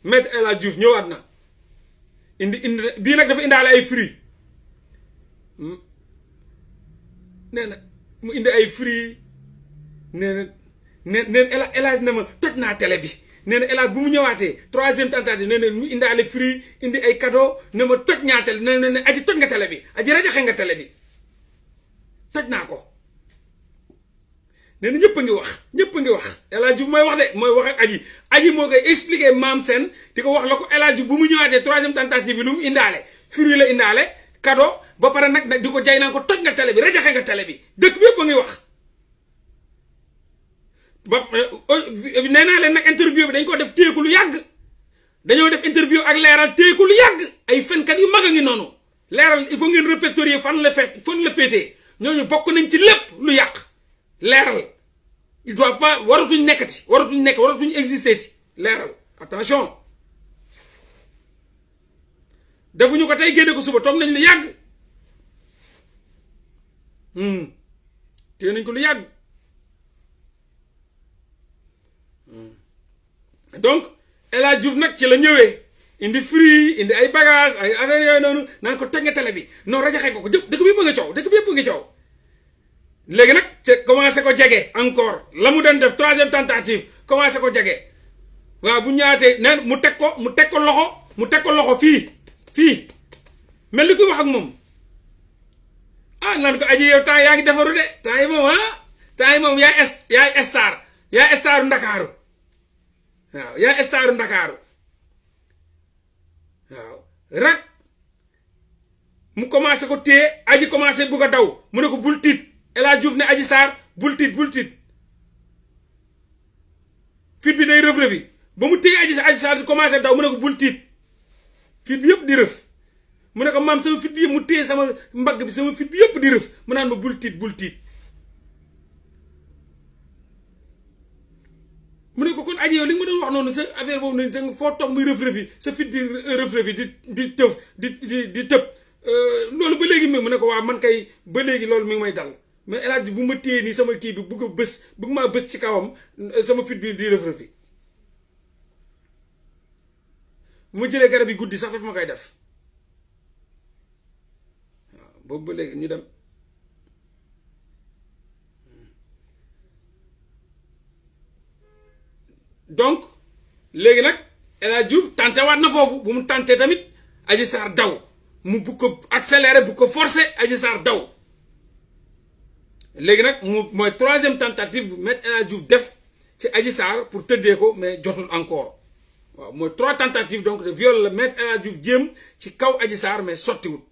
maître El Hadj Diouf ñëwaat na indi bii nag dafa indaale ay fruits nee na mu indi ay fruits nee na El Hadj na ma toj naa télé bi nee na El Hadj bu mu ñëwaatee troisième tentative nee na mu indaale fruits indi ay cadeau ne ma toj ñaa télé nee na aji toj nga télé bi aji rajaxe nga télé bi toj naa ko nee na ñëpp a ngi wax El Hadj bu may wax de mooy wax ak aji moo koy expliquer maam seen di ko wax la ko El Hadj bu mu ñëwaatee troisième tentative bi lu mu indaale fruits la indaale cadeau ba pare nag di ko jay naan ko toj nga télé bi rajaxe nga télé bi dëkk bi yëpp a ngi wax ba nee naa leen nag interview bi dañ ko def téeku lu yàgg dañoo def interview ak leeral téeku lu yàgg ay fenkat yu mag a ngi noonu leeral il faut ngeen répertorier fan la féetee ñooñu bokk nañ ci lépp lu yàq leeral il doit pas waratuñ exister ti leeral attention defuñu ko tey génne ko suba toog nañ lu yàgg téye nañ ko lu yàgg donc El Hadj Diouf nag ci la ñëwee indi fruits indi ay bagages ay affaires yooyu noonu naan ko teg nga télé bi non rajaxe ko dëkk bi yëpp nga coow dëkk bi yëpp nga coow léegi nag te commencé ko jege encore la mu doon def troisième tentative commencé ko jege waaw bu ñaatee neen mu teg ko loxo fii mel ni kuy wax ak moom naan ko aji yow temps yaa ngi defaru de temps yi moom yaay staru Ndakaaru waaw yaa staru Ndakaaru waaw rek mu commencé ko téye aji commencé bugg a daw mu ne ko bul tiit El Hadj Diouf ne Adji Sarr bul tiit fit bi day rëf rëfi ba mu téye Adji Sarr di commencé daw mu ne ko bul tiit fit bi yëpp di rëf mu ne ko maam sama fit bi yëpp mu téye sama mbagg bi sama fit bi yëpp di rëf mu naan ma bul tiit mu ne ko kon aji yow li nga ma doon wax noonu sa affaire boobu noonu foo toog muy rëf-rëfi sa fit di rëf-rëfi di tëb loolu ba léegi mu ne ko waaw man kay ba léegi loolu mi ngi may dal mais El Hadj bu ma téye nii sama kii bi bëgg maa bës ci kawam sama fit bi di rëf-rëfi mu jëlee garab yi guddi sax daf ma koy def waaw boobu ba léegi ñu dem donc léegi nag El Hadj Diouf tenté waat na foofu bu mu tenté tamit Adji Sarr daw mu bu ko accéléré bu ko forcé Adji Sarr daw léegi nag mu mooy troisième tentative bu mettre El Hadj Diouf def ci Adji Sarr pour tëddee ko mais jotul encore waaw mooy 3 tentatives donc de viol la mettre El Hadj Diouf jéem ci kaw Adji Sarr mais sottiwut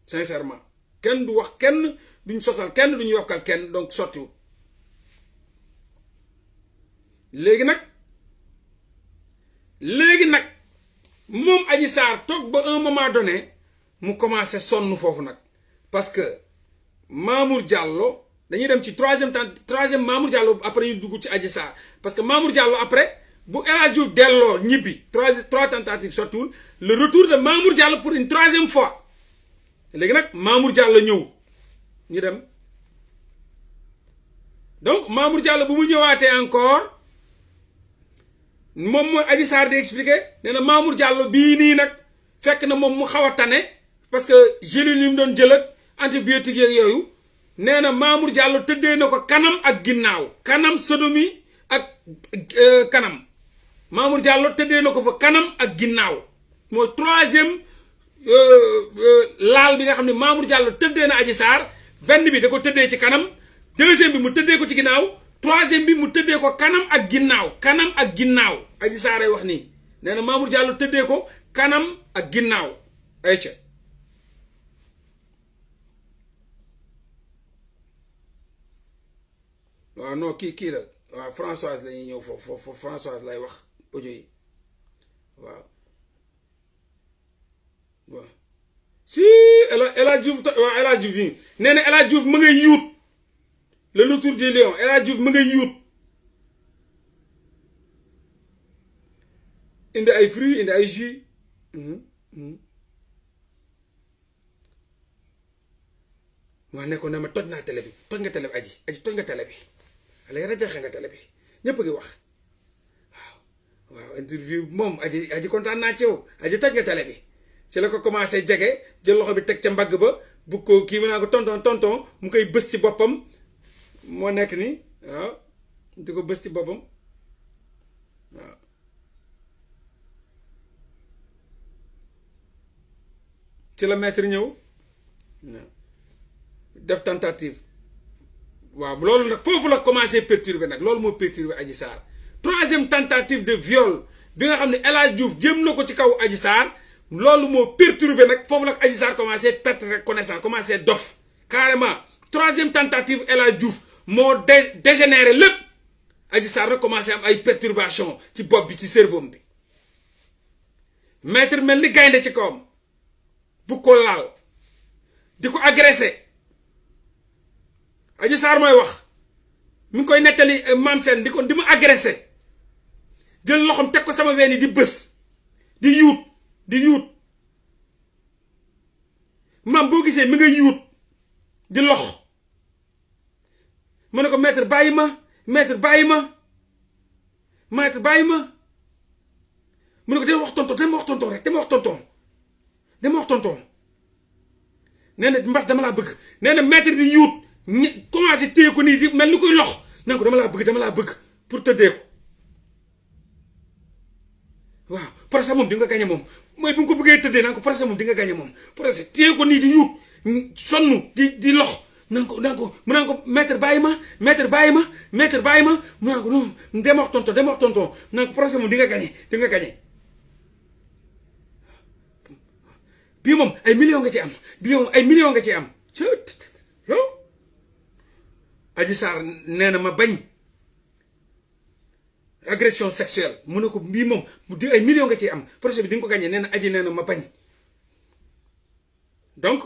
sincèrement kenn du wax kenn duñ sosal kenn duñu yokkal kenn donc sottiwut léegi nag moom Adji Sarr toog ba un moment donné mu commencé sonn foofu nag parce que Mamour Diallo dañuy dem ci troisième Mamour Diallo après ñu dugg ci Adji Sarr parce que Mamour Diallo après bu El Hadj Diouf delloo ñibbi trois tentatives surtout le retour de Mamour Diallo pour une troisième fois léegi nag Mamour Diallo ñëw ñu dem donc Mamour Diallo bu mu ñëwaatee encore moom mooy Adji Sarr di expliqué nee na Mamour Diallo bii nii nag fekk na moom mu xaw a tane parce que gélule yi mu doon jël ak antibiotique yeeg yooyu nee na Mamour Diallo tëddee na ko kanam ak ginnaaw kanam sodomie ak kanam Mamour Diallo tëddee na ko fa kanam ak ginnaaw mooy troisième laal bi nga xam ne Mamour Diallo tëddee na Adji Sarr benn bi da ko tëddee ci kanam deuxième bi mu tëddee ko ci ginnaaw troisième bi mu tëddee ko kanam ak ginnaaw Adji Sarr ay wax nii nee na Mamour Diallo tëddee ko kanam ak ginnaaw ay ca waaw non kii la waaw Françoise la ñuy ñëw foofu Françoise lay wax audio yi waaw waaw si El Hadj Diouf waaw El Hadj Diouf yi nee na El Hadj Diouf mu ngay yuut le retour du lion El Hadj Diouf mu ngay yuut indi ay fruits indi ay jus maa nekkoon ne ma toj naa télé bi toj nga télé bi aji toj nga télé bi léegi rajaxe nga télé bi ñëpp a ngi wax waaw interview moom aji kontaan naa ci yow aji toj nga télé bi ci la ko commencé jege jël loxo bi teg ca mbagg ba bu ko kii mu naa ko tonton mu koy bës ci boppam moo nekk ni waaw di ko bës ci boppam waaw ci la maître ñëw def tentative waaw loolu nag foofu la commencé perturber nag loolu moo perturber Adji Sarr troisième tentative de viol bi nga xam ne El Hadj Diouf jëm na ko ci kaw Adji Sarr loolu moo perturber nag foofu la Adji Sarr commencé perdre connaissance commencé dof carrément troisième tentative El Hadj Diouf moo dégénéré lépp Adji Sarr nag commencé am ay perturbation ci bopp bi ci cerveau bi maître mel ni gaynde ci kawam bu ko laal di ko agressé Adji Sarr mooy wax mi ngi koy nettali maam seen di ma agressé jël loxom teg ko sama ween yi di bës di yuut maam boo gisee mi nga yuut di lox mu ne ko maître bàyyi ma mu ne ko dama wax tonton nee na mbax dama laa bëgg nee na maître di yuut commencé téye ko nii di mel ni koy lox naan ko dama laa bëgg pour tëddee ko waaw procès moom di nga gañe moom mooy bi mu ko bëggee tëddee naan ko procès moom di nga gañe moom procès téye ko nii di yuut sonn di lox naan ko mu naan ko maître bàyyi ma mu naan ko non dama wax tonton naan ko procès moom di nga gañe bii moom ay millions nga ci am Adji Sarr nee na ma bañ agression sexuelle mu ne ko bii moom di ay millions nga ciy am projet bi di nga ko gagné nee na Adji nee na ma bañ donc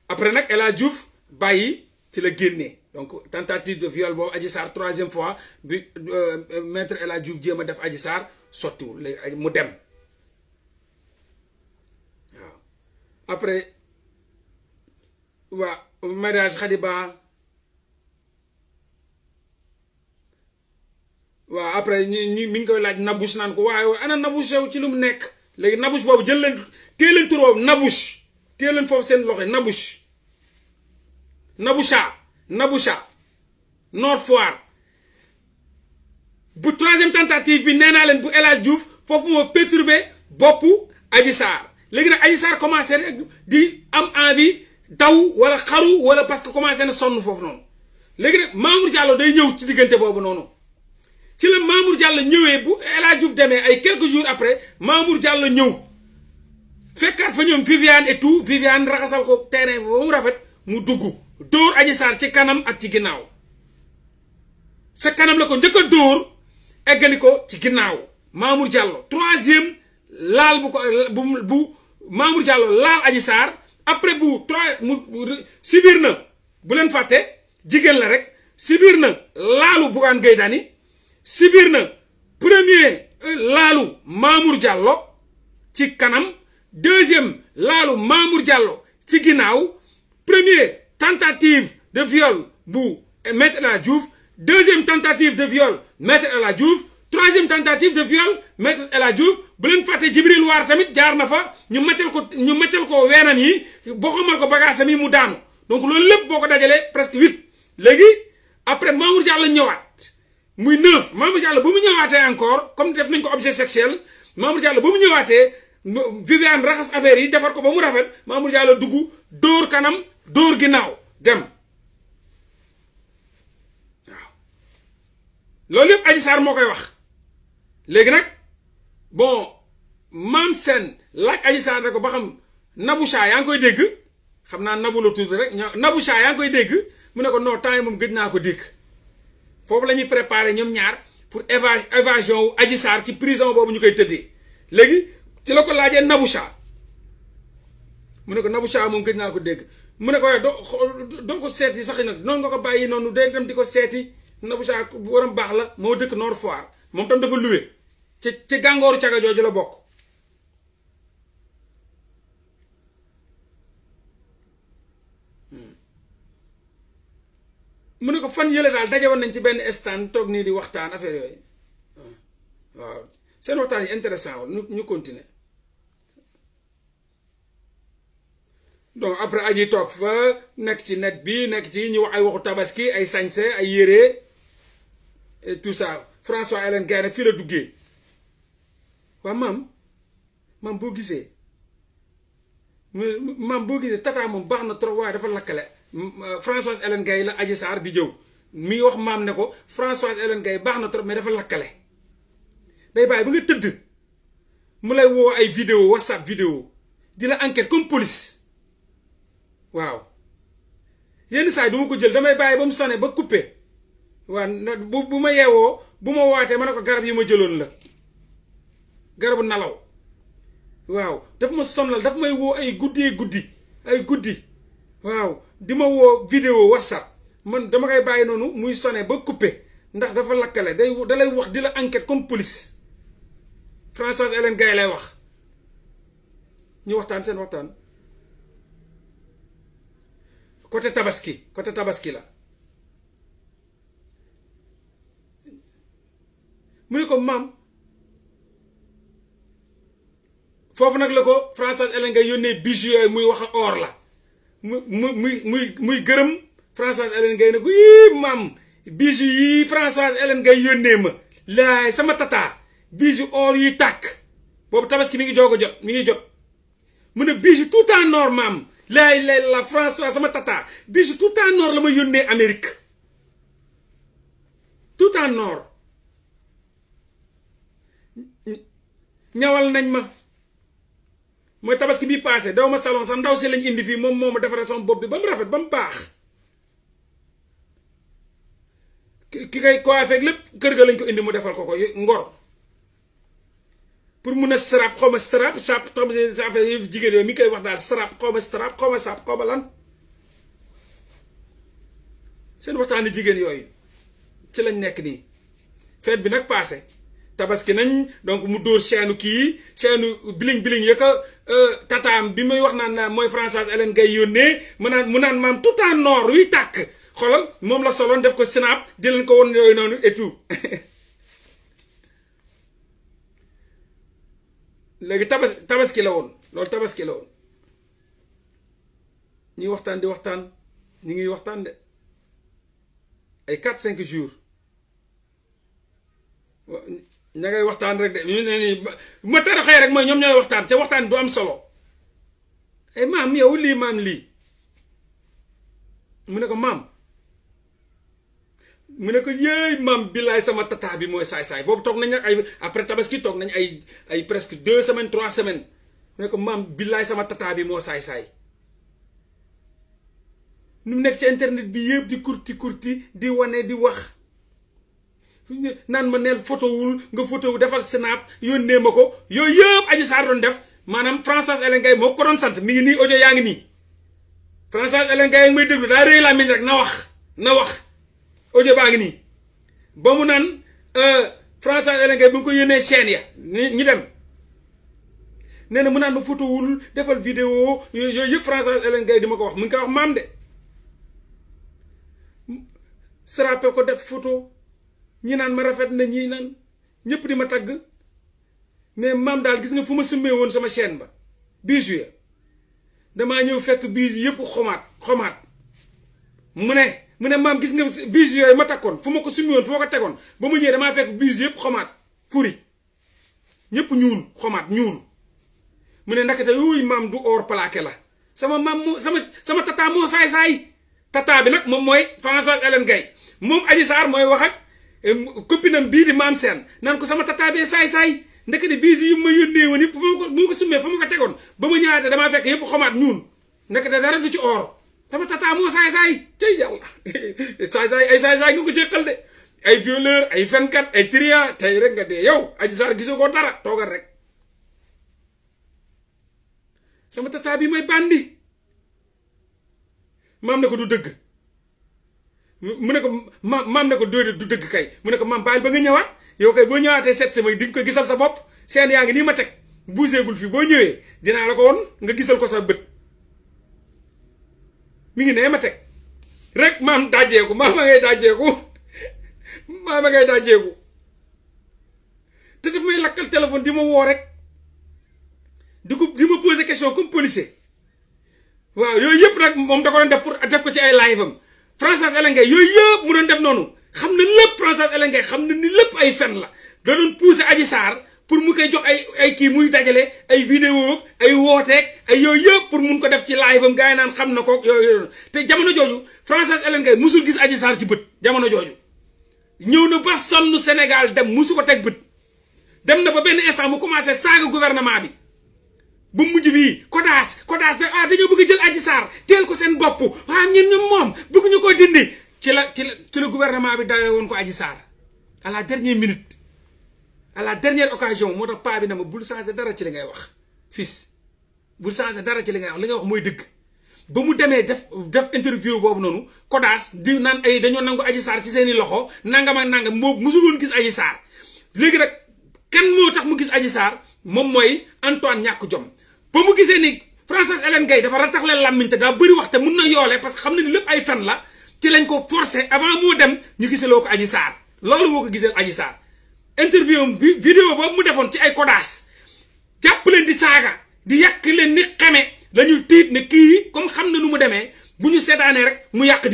après nag El Hadj Diouf bàyyi ci la génnee donc tentative de viol boobu Adji Sarr troisième fois bi maître El Hadj Diouf jéem a def Adji Sarr sottiwul léegi mu dem waaw après waa mariage Khadiba waaw après mi ngi koy laaj Nabouche naan ko waaye ana Nabouche yow ci lu mu nekk léegi Nabouche boobu jël leen téye leen tur boobu Nabouche téye leen foofu seen loxo Naboucha Nord Foire bu troisième tentative bi nee naa leen bu El Hadj Diouf foofu moo perturbé boppu Adji Sarr léegi nag Adji Sarr commencé rek di am envie daw wala xaru wala parce que commencé na sonn foofu noonu léegi nag Mamour Diallo day ñëw ci diggante boobu noonu ci la Mamour Diallo ñëwee bu El Hadj Diouf demee ay quelques jours après Mamour Diallo ñëw fekkaat fa ñoom Viviane et tout Viviane raxasal ko terrain bi ba mu rafet mu dugg dóor Adji Sarr ci kanam ak ci ginnaaw sa kanam la ko njëkk a dóor eggali ko ci ginnaaw Mamour Diallo troisième laal bu Mamour Diallo laal Adji Sarr après bu sibir na bu leen fàtte jigéen la rek sibir na laalu Bougane Gueye Dany sibir na premier laalu Mamour Diallo ci kanam deuxième laalu Mamour Diallo ci ginnaaw premier tentative de viol bu maître El Hadj Diouf deuxième tentative de viol maître El Hadj Diouf troisième tentative de viol maître El Hadj Diouf bu leen fàtte Jibril Waar tamit jaar na fa ñu maccal ko weenam yi boo xamal ko bagaasam yi mu daanu donc loolu lépp boo ko dajalee presque 8 léegi après Mamour Diallo ñëwaat muy 9 Mamour Diallo ba mu ñëwaatee encore comme def nañ ko objet sexuel Mamour Diallo ba mu ñëwaatee Viviane raxas affaire yi defar ko ba mu rafet Mamour Diallo dugg dóor kanam dóor ginnaaw dem waaw loolu yëpp Adji Sarr moo koy wax léegi nag bon Mame Sène laaj Adji Sarr ne ko ba xam Naboucha yaa ngi koy dégg xam naa Nabou la tuuti rek Naboucha yaa ngi koy dégg mu ne ko non temps yi moom gëj naa ko dégg foofu la ñuy préparé ñoom ñaar pour évasion wu Adji Sarr ci prison boobu ñu koy tëddee léegi ci la ko laajee Naboucha mu ne ko Naboucha moom gëj naa ko dégg mu ne ko waaye doo ko seeti sax nag noonu nga ko bàyyi noonu day dem di ko seeti Naboucha bu waram baax la moo dëkk Nord Foire moom tam dafa luwe ci gàngooru caga jooju la bokk mu ne ko fan yële daal daje woon nañ ci benn stand toog nii di waxtaan affaire yooyu waaw seen waxtaan yi intéressant woon ñu continuer donc après Adji toog fa nekk ci net bi nekk ci ñu wax ay waxu tabaski ay sañse ay yére et tout ça François Hélène Gaye nag fii la duggee waaw maam boo gisee tata moom baax na trop waaye dafa lakkale Françoise Hélène Gaye la Adji Sarr di jëw mi ngi wax maam ne ko Françoise Hélène Gaye baax na trop mais dafa lakkale day bàyyi ba nga tëdd mu lay woo ay vidéo WhatsApp vidéo di la enquête comme police waaw yenn saa yi du ma ko jël damay bàyyi ba mu sonné ba coupé waaw bu ma yeewoo bu ma waatee ma ne ko garab yi ma jëloon la garabu nalaw waaw daf ma sonal daf may woo ay guddi waaw di ma woo vidéo WhatsApp man dama koy bàyyi noonu muy sonné ba coupé ndax dafa lakkale da lay wax di la enquête comme police Françoise Hélène Gaye lay wax ñu waxtaan seen waxtaan côté tabaski la mu ne ko maam foofu nag la ko Françoise Hélène Gaye yónnee bijoux yooyu muy wax or la muy gërëm Françoise Hélène Gaye ne ko yii maam bijoux yi Françoise Hélène Gaye yónnee ma laay sama tata bijoux or yi tàkk boobu tabaski mi ngi jot mu ne bijoux tout en or maam laay la Françoise sama tata bijoux tout en or la ma yónnee Amérique tout en or ñawal nañ ma mooy tabaski bii passé daw ma salon sax ndaw si lañ indi fii moom moo ma defaral sama bopp bi ba mu rafet ba mu baax ki koy coiffé ak lépp kër ga lañ ko indi mu defal ko ngor pour mun a strap xaw ma strap sap xaw ma affaire jigéen yooyu mi koy wax daal strap xaw ma sap xaw ma lan seen waxtaani jigéen yooyu ci lañ nekk nii fête bi nag passé tabaski nañ donc mu dóor chaîne biling ya ko tataam bi muy wax naan mooy Françoise Hélène Gaye yónnee mu naan maam tout en or yuy tàkk xoolal moom la soloon def ko snap di leen ko won yooyu noonu et tout léegi tabaski la woon loolu tabaski la woon ñuy waxtaan di waxtaan ñu ngi waxtaan de ay 4-5 jours ña ngay waxtaan rek de ñu ne nii ma tara xëy rek mooy ñoom ñooy waxtaan te waxtaan du am solo ay maam yow lii maam lii mu ne ko maam mu ne ko yéey maam billaay sama tata bi mooy saay-saay boobu toog nañ ay après tabaski toog nañ ay presque 2 semaines 3 semaines mu ne ko maam billaay sama tata bi moo saay-saay nu mu nekk ci internet bi yëpp di kurti di wane di wax naan ma neel photowul nga photo defal snap yónnee ma ko yooyu yëpp Adji Sarr doon def maanaam Françoise Hélène Gaye moo ko doon sant mi ngi nii audio yaa ngi nii Françoise Hélène Gaye may déglu daa réy làmmiñ rek na wax audio baa ngi nii ba mu naan Françoise Hélène Gaye bu nga ko yónnee chaîne ya ñi dem nee na mu naan ma photowul defal vidéo yooyu yëpp Françoise Hélène Gaye di ma ko wax mu ngi koy wax maam de srapé ko def photo ñi naan ma rafet na ñii naan ñëpp di ma tagg mais maam daal gis nga fu ma summee woon sama chaîne ba bijoux ya damaa ñëw fekk bijoux yëpp xomaat mu ne maam gis nga bijoux yooyu ma takkoon fu ma ko summi woon fu ma ko tegoon ba mu ñëwee damaa fekk bijoux yëpp xomaat furi ñëpp ñuul xomaat ñuul mu ne ndakate yooyu maam du or plaqué la sama maam moo sama tata moo saay-saay tata bi nag moom mooy Françoise Hélène Gaye moom Adji Sarr mooy wax ak copinam bii di maam seen naan ko sama tata bee saay-saay ndekete bii si yu ma yónnee woon yëpp bu ma ko summee fa ma ko tegoon ba ma ñëwaatee damaa fekk yëpp xomaat ñuul ndekete dara du ci or sama tata moo saay-saay tey yàlla saay-saay ay saay-saay nga ko séqal de ay violeur ay fenkat ay trian tey rek nga dee yow Adji Sarr gisoo ko dara toogal rek sama tata bi mooy bandi maam ne ko du dëgg mu ne ko maam ne ko du dëgg kay mu ne ko maam bàyyil ba nga ñëwaat yow kay boo ñëwaatee seet sama di nga ko gisal sa bopp seen yaa ngi nii ma teg buuseegul fii boo ñëwee dinaa la ko woon nga gisal ko sa bët mi ngi nee ma teg rek maam dajjeeku maama ngay dajjeeku maama ngay dajjeeku te daf may lakkal téléphone di ma woo rek di ma poser question comme policier waaw yooyu yëpp nag moom da ko doon def pour def ko ci ay live am Françoise Hélène Gaye yooyu yëpp mu doon def noonu xam na lépp Françoise Hélène Gaye xam na ni lépp ay fen la da doon pousser Adji Sarr pour mu koy jox ay kii muy dajale ay vidéo ay wooteeg ay yooyu yëpp pour mun ko def ci live am gars yi naan xam na ko yooyu te jamono jooju Françoise Hélène Gaye musul gis Adji Sarr ci bët jamono jooju ñëw na ba sonn Sénégal dem musu ko teg bët dem na ba benn instant mu commencé saaga gouvernement bi bu mujj bii kodaas dañoo bëgg jël Adji Sarr teel ko seen bopp ñun moom bëgguñu koo dindi ci la gouvernement bi dawee woon ko Adji Sarr à la dernière minute à la dernière occasion moo tax paa bi na ma bul changé dara ci li ngay wax fils bul changé dara ci li ngay wax mooy dëgg ba mu demee def interview boobu noonu kodaas di naan ay dañoo nangu Adji Sarr ci seeni loxo nangam ak nangam moo musul woon gis Adji Sarr léegi nag kan moo tax mu gis Adji Sarr moom mooy Antoine ñàkk jom ba mu gisee ni Françoise Hélène Gaye dafa ratax leen làmmiñ te daa bëri wax te mun na yoolee parce que xam na ni lépp ay fen la ci lañ ko forcé avant moo dem ñu giseloo ko Adji Sarr loolu moo ko giseel Adji Sarr interview vidéo boobu mu defoon ci ay kodaas jàpp leen di saaga di yàq leen ni xame dañu tiit ne kii comme xam na nu mu demee bu ñu seetaanee rek mu yàq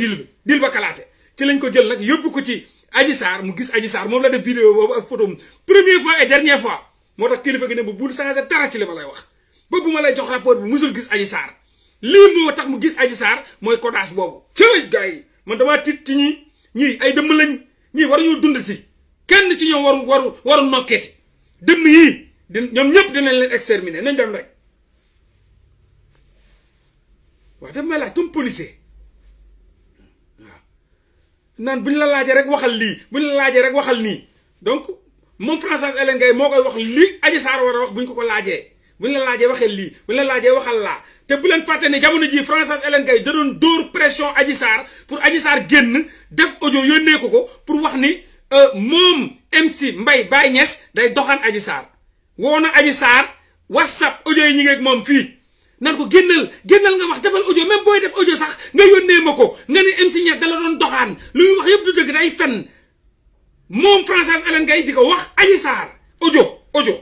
dil ba kalaate ci lañ ko jël nag yóbbu ko ci Adji Sarr mu gis Adji Sarr moom la def vidéo boobu ak photo première fois et dernière fois moo tax kilifa gi ne bu bul changé dara ci li ma lay wax ba bu ma lay jox rapport bi musul gis Adji Sarr lii moo tax mu gis Adji Sarr mooy kodaas boobu cëy gars yi man damaa tiit ci ñii ay dëmm lañ ñii waruñu dund ci kenn ci ñoom waru nokkeeti dëmm yii ñoom ñëpp dinañ leen exterminer nañ dem rek waaw daf may laaj comme policier waaw naan bu ñu la laajee rek waxal lii bu ñu la laajee rek waxal nii donc moom Françoise Hélène Gaye moo koy wax lii Adji Sarr war a wax bu ñu ko laajee bu ñu la laajee waxee lii bu ñu la laajee waxal laa te bu leen fàtte ne jamono jii Françoise Hélène Gaye da doon dóor pression Adji Sarr pour Adji Sarr génn def audio yónnee ko pour wax ni moom MC Mbaye Baye Niass day doxaan Adji Sarr woo na Adji Sarr WhatsApp audio yi ñu ngi ak moom fii nan ko génnal nga wax defal audio même booy def audio sax nga yónnee ma ko nga ne MC Niass da la doon doxaan lu muy wax yëpp du dëgg day fen moom Françoise Hélène Gaye di ko wax Adji Sarr audio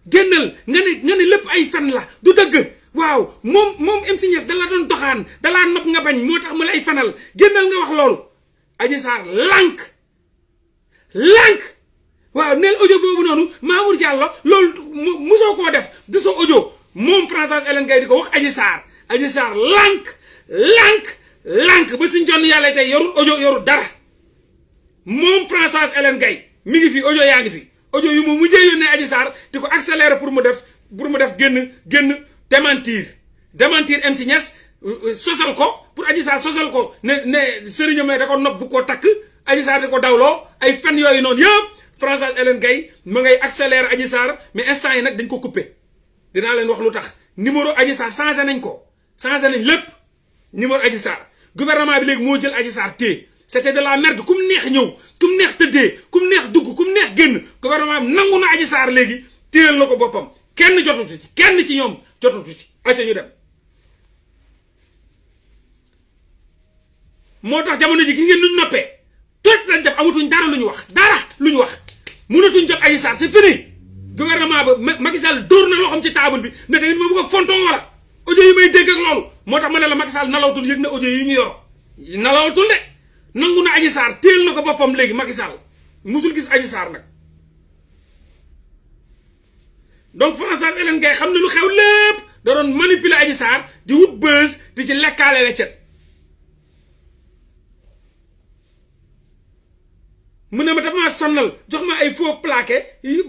génnal nga ne lépp ay fen la du dëgg waaw moom MC Niass da la doon doxaan da laa nopp nga bañ moo tax mu lay fenal génnal nga wax loolu Adji Sarr lànk waaw neel audio boobu noonu Mamour Diallo loolu musoo koo def du sa audio moom Françoise Hélène Gaye di ko wax Adji Sarr lànk ba suñ jonn yàlla tey yorul audio yorul dara moom Françoise Hélène Gaye mi ngi fi audio yaa ngi fi audio yu mu mujjee yónnee Adji Sarr di ko accélérer pour mu def génn démentir MC Niass sosal ko pour Adji Sarr sosal ko ne sëriñam ne da ko nopp bu ko takk Adji Sarr di ko dawloo ay fen yooyu noonu yëpp Françoise Hélène Gaye ma ngay accélérer Adji Sarr mais instant yi nag dañ ko coupé dinaa leen wax lu tax numéro Adji Sarr changé nañ lépp numéro Adji Sarr gouvernement bi léegi moo jël Adji Sarr téye c'était de la merde ku mu neex ñëw ku mu neex tëddee ku mu neex dugg ku mu neex génn gouvernement bi nangu na Adji Sarr léegi téyel na ko boppam kenn jotutu ci kenn ci ñoom jotutu ci acca ñu dem moo tax jamono ji gi ngeen nuñ noppee toj lañ def amatuñ dara lu ñu wax mënatuñ jot Adji Sarr c'est fini gouvernement ba Macky Sall dóor na loxoom ci table bi ne da ngeen ma bëgg a fontoo wala audio yi may dégg ak loolu moo tax ma ne la Macky Sall nalawatul yëg na audio yi ñu yor nalawatul de nangu na Adji Sarr téel na ko boppam léegi Macky Sall musul gis Adji Sarr nag donc Françoise Hélène Gaye xam ne lu xew lépp da doon manipuler Adji Sarr di wut buzz di ci lekkaale weccet mu ne ma dafa maa sonnal jox ma ay faux plaqué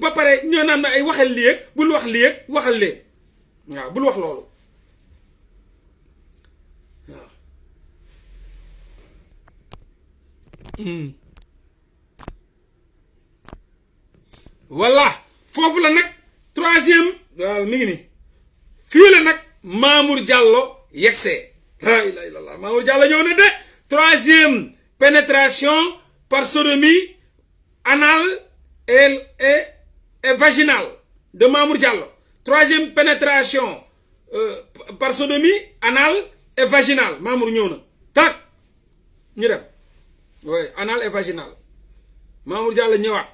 ba pare ñoo naan ma ay waxal lii ak bul wax lii ak waxal lee waaw bul wax loolu waaw voilà foofu la nag troisième waaw mi ngi ni fii la nag Mamour Diallo yegsee la ilaha illallah Mamour Diallo ñëw na de troisième pénétration par sodomie anale et vaginale de Mamour Diallo troisième pénétration par sodomie anale et vaginale Mamour ñëw na tak ñu dem oui anale et vaginale Mamour Diallo ñëwaat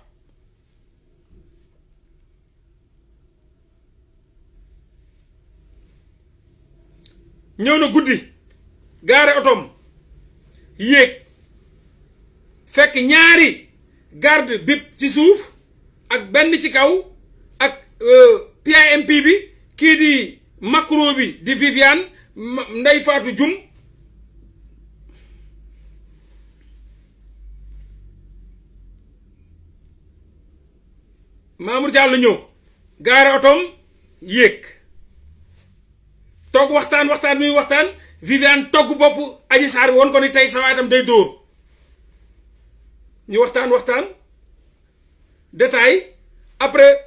ñëw na guddi gaare otom yéeg fekk ñaari garde bip ci suuf ak benn ci kaw ak PIMP bi kii di macro bi di Viviane Ndeye Fatou Dioum Mamour Diallo ñëw gaare otom yéeg toog waxtaan muy waxtaan Viviane togg bopp Adji Sarr woon ko ni tey sa waay itam day dóor ñu waxtaan détail après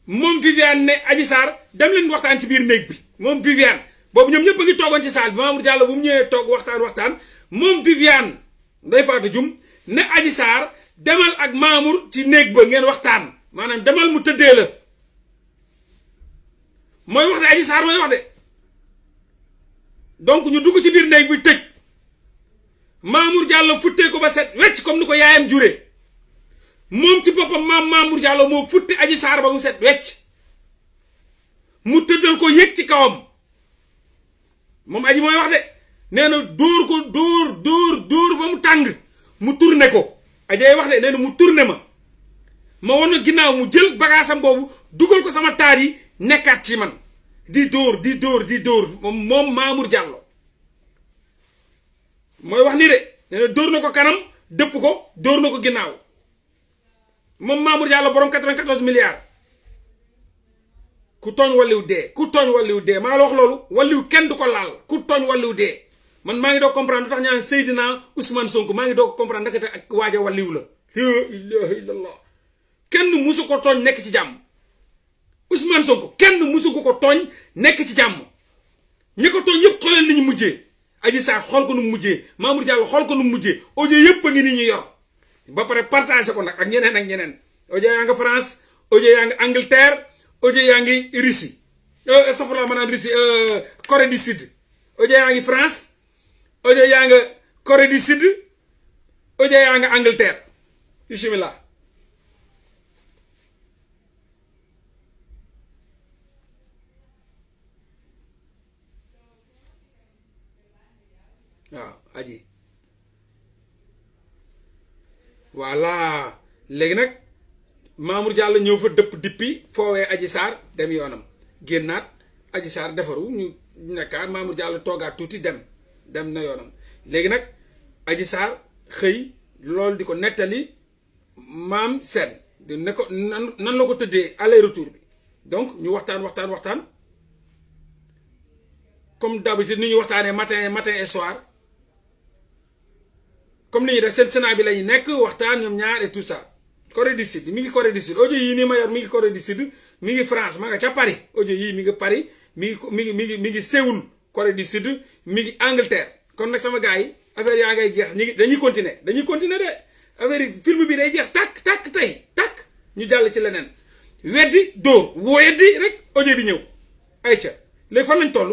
moom Viviane ne Adji Sarr dem leen waxtaan ci biir néeg bi moom Viviane boobu ñoom ñëpp a ngi toogoon ci salle bi Mamour Diallo bu mu ñëwee toog waxtaan moom Viviane Ndeye Fatou Dioum ne Adji Sarr demal ak Mamour ci néeg ba ngeen waxtaan maanaam demal mu tëddee la mooy wax de Adji Sarr mooy wax de donc ñu dugg ci biir néeg bi tëj Mamour Diallo futtee ko ba set wecc comme ni ko yaayam jure moom ci boppam Mamour Diallo moo futti Adji Sarr ba mu set wecc mu tëddal ko yëg ci kawam moom Adji mooy wax de nee na dóor ko dóor ba mu tàng mu tourné ko Adji wax de nee na mu tourné ma wan na ginnaaw mu jël bagaasam boobu dugal ko sama taat yi nekkaat ci man di dóor moom Mamour Diallo mooy wax nii de nee na dóor na ko kanam dëpp ko dóor na ko ginnaaw moom Mamour Diallo borom 94 milliards ku tooñ walliw dee maa la wax loolu walliw kenn du ko laal ku tooñ walliw dee man maa ngi doog comprendre lu tax ñaan Seydina Ousmane Sonko maa ngi doog comprendre ndakate ak waaja walliw la la ilaha illallah kenn musu ko tooñ nekk ci jàmm Ousmane Sonko kenn musu ko tooñ nekk ci jàmm ñi ko tooñ yëpp xooleen nañu mujjee Adji Sarr xool ko nu mu mujjee Mamour Diallo xool ko nu mu mujjee audio yëpp a ngi ni ñu yor ba pare partagé ko nag ak ñeneen audio yaa nga France audio yaa nga Angleterre audio yaa ngi Russie safara ma naan Russie Corée du Sud audio yaa ngi France audio yaa nga Corée du Sud audio yaa nga Angleterre bismillah waaw Adji voilà léegi nag Mamour Diallo ñëw fa dëpp dippi foowee Adji Sarr dem yoonam génnaat Adji Sarr defaru ñu nekkaat Mamour Diallo toogaat tuuti dem na yoonam léegi nag Adji Sarr xëy loolu di ko nettali maam seen di ne ko nan la ko tëddee aller retour bi donc ñu waxtaan comme d'habitude ni ñu waxtaanee matin et soir comme ni ñuy def seen Sénat bi lañu nekk waxtaan ñoom ñaar et tout ça Corée du Sud mi ngi Corée du Sud audio yii nii ma yor mi ngi Corée du Sud mi ngi France ma nga ca Paris audio yii mi ngi Paris mi ngi Séoul Corée du Sud mi ngi Angleterre kon nag sama gars yi affaire yaa ngay jeex dañuy continuer de affaire yi film bi day jeex takk ñu jàll ci leneen weddi dóor weddi rek audio bi ñëw ayca léegi fan lañ toll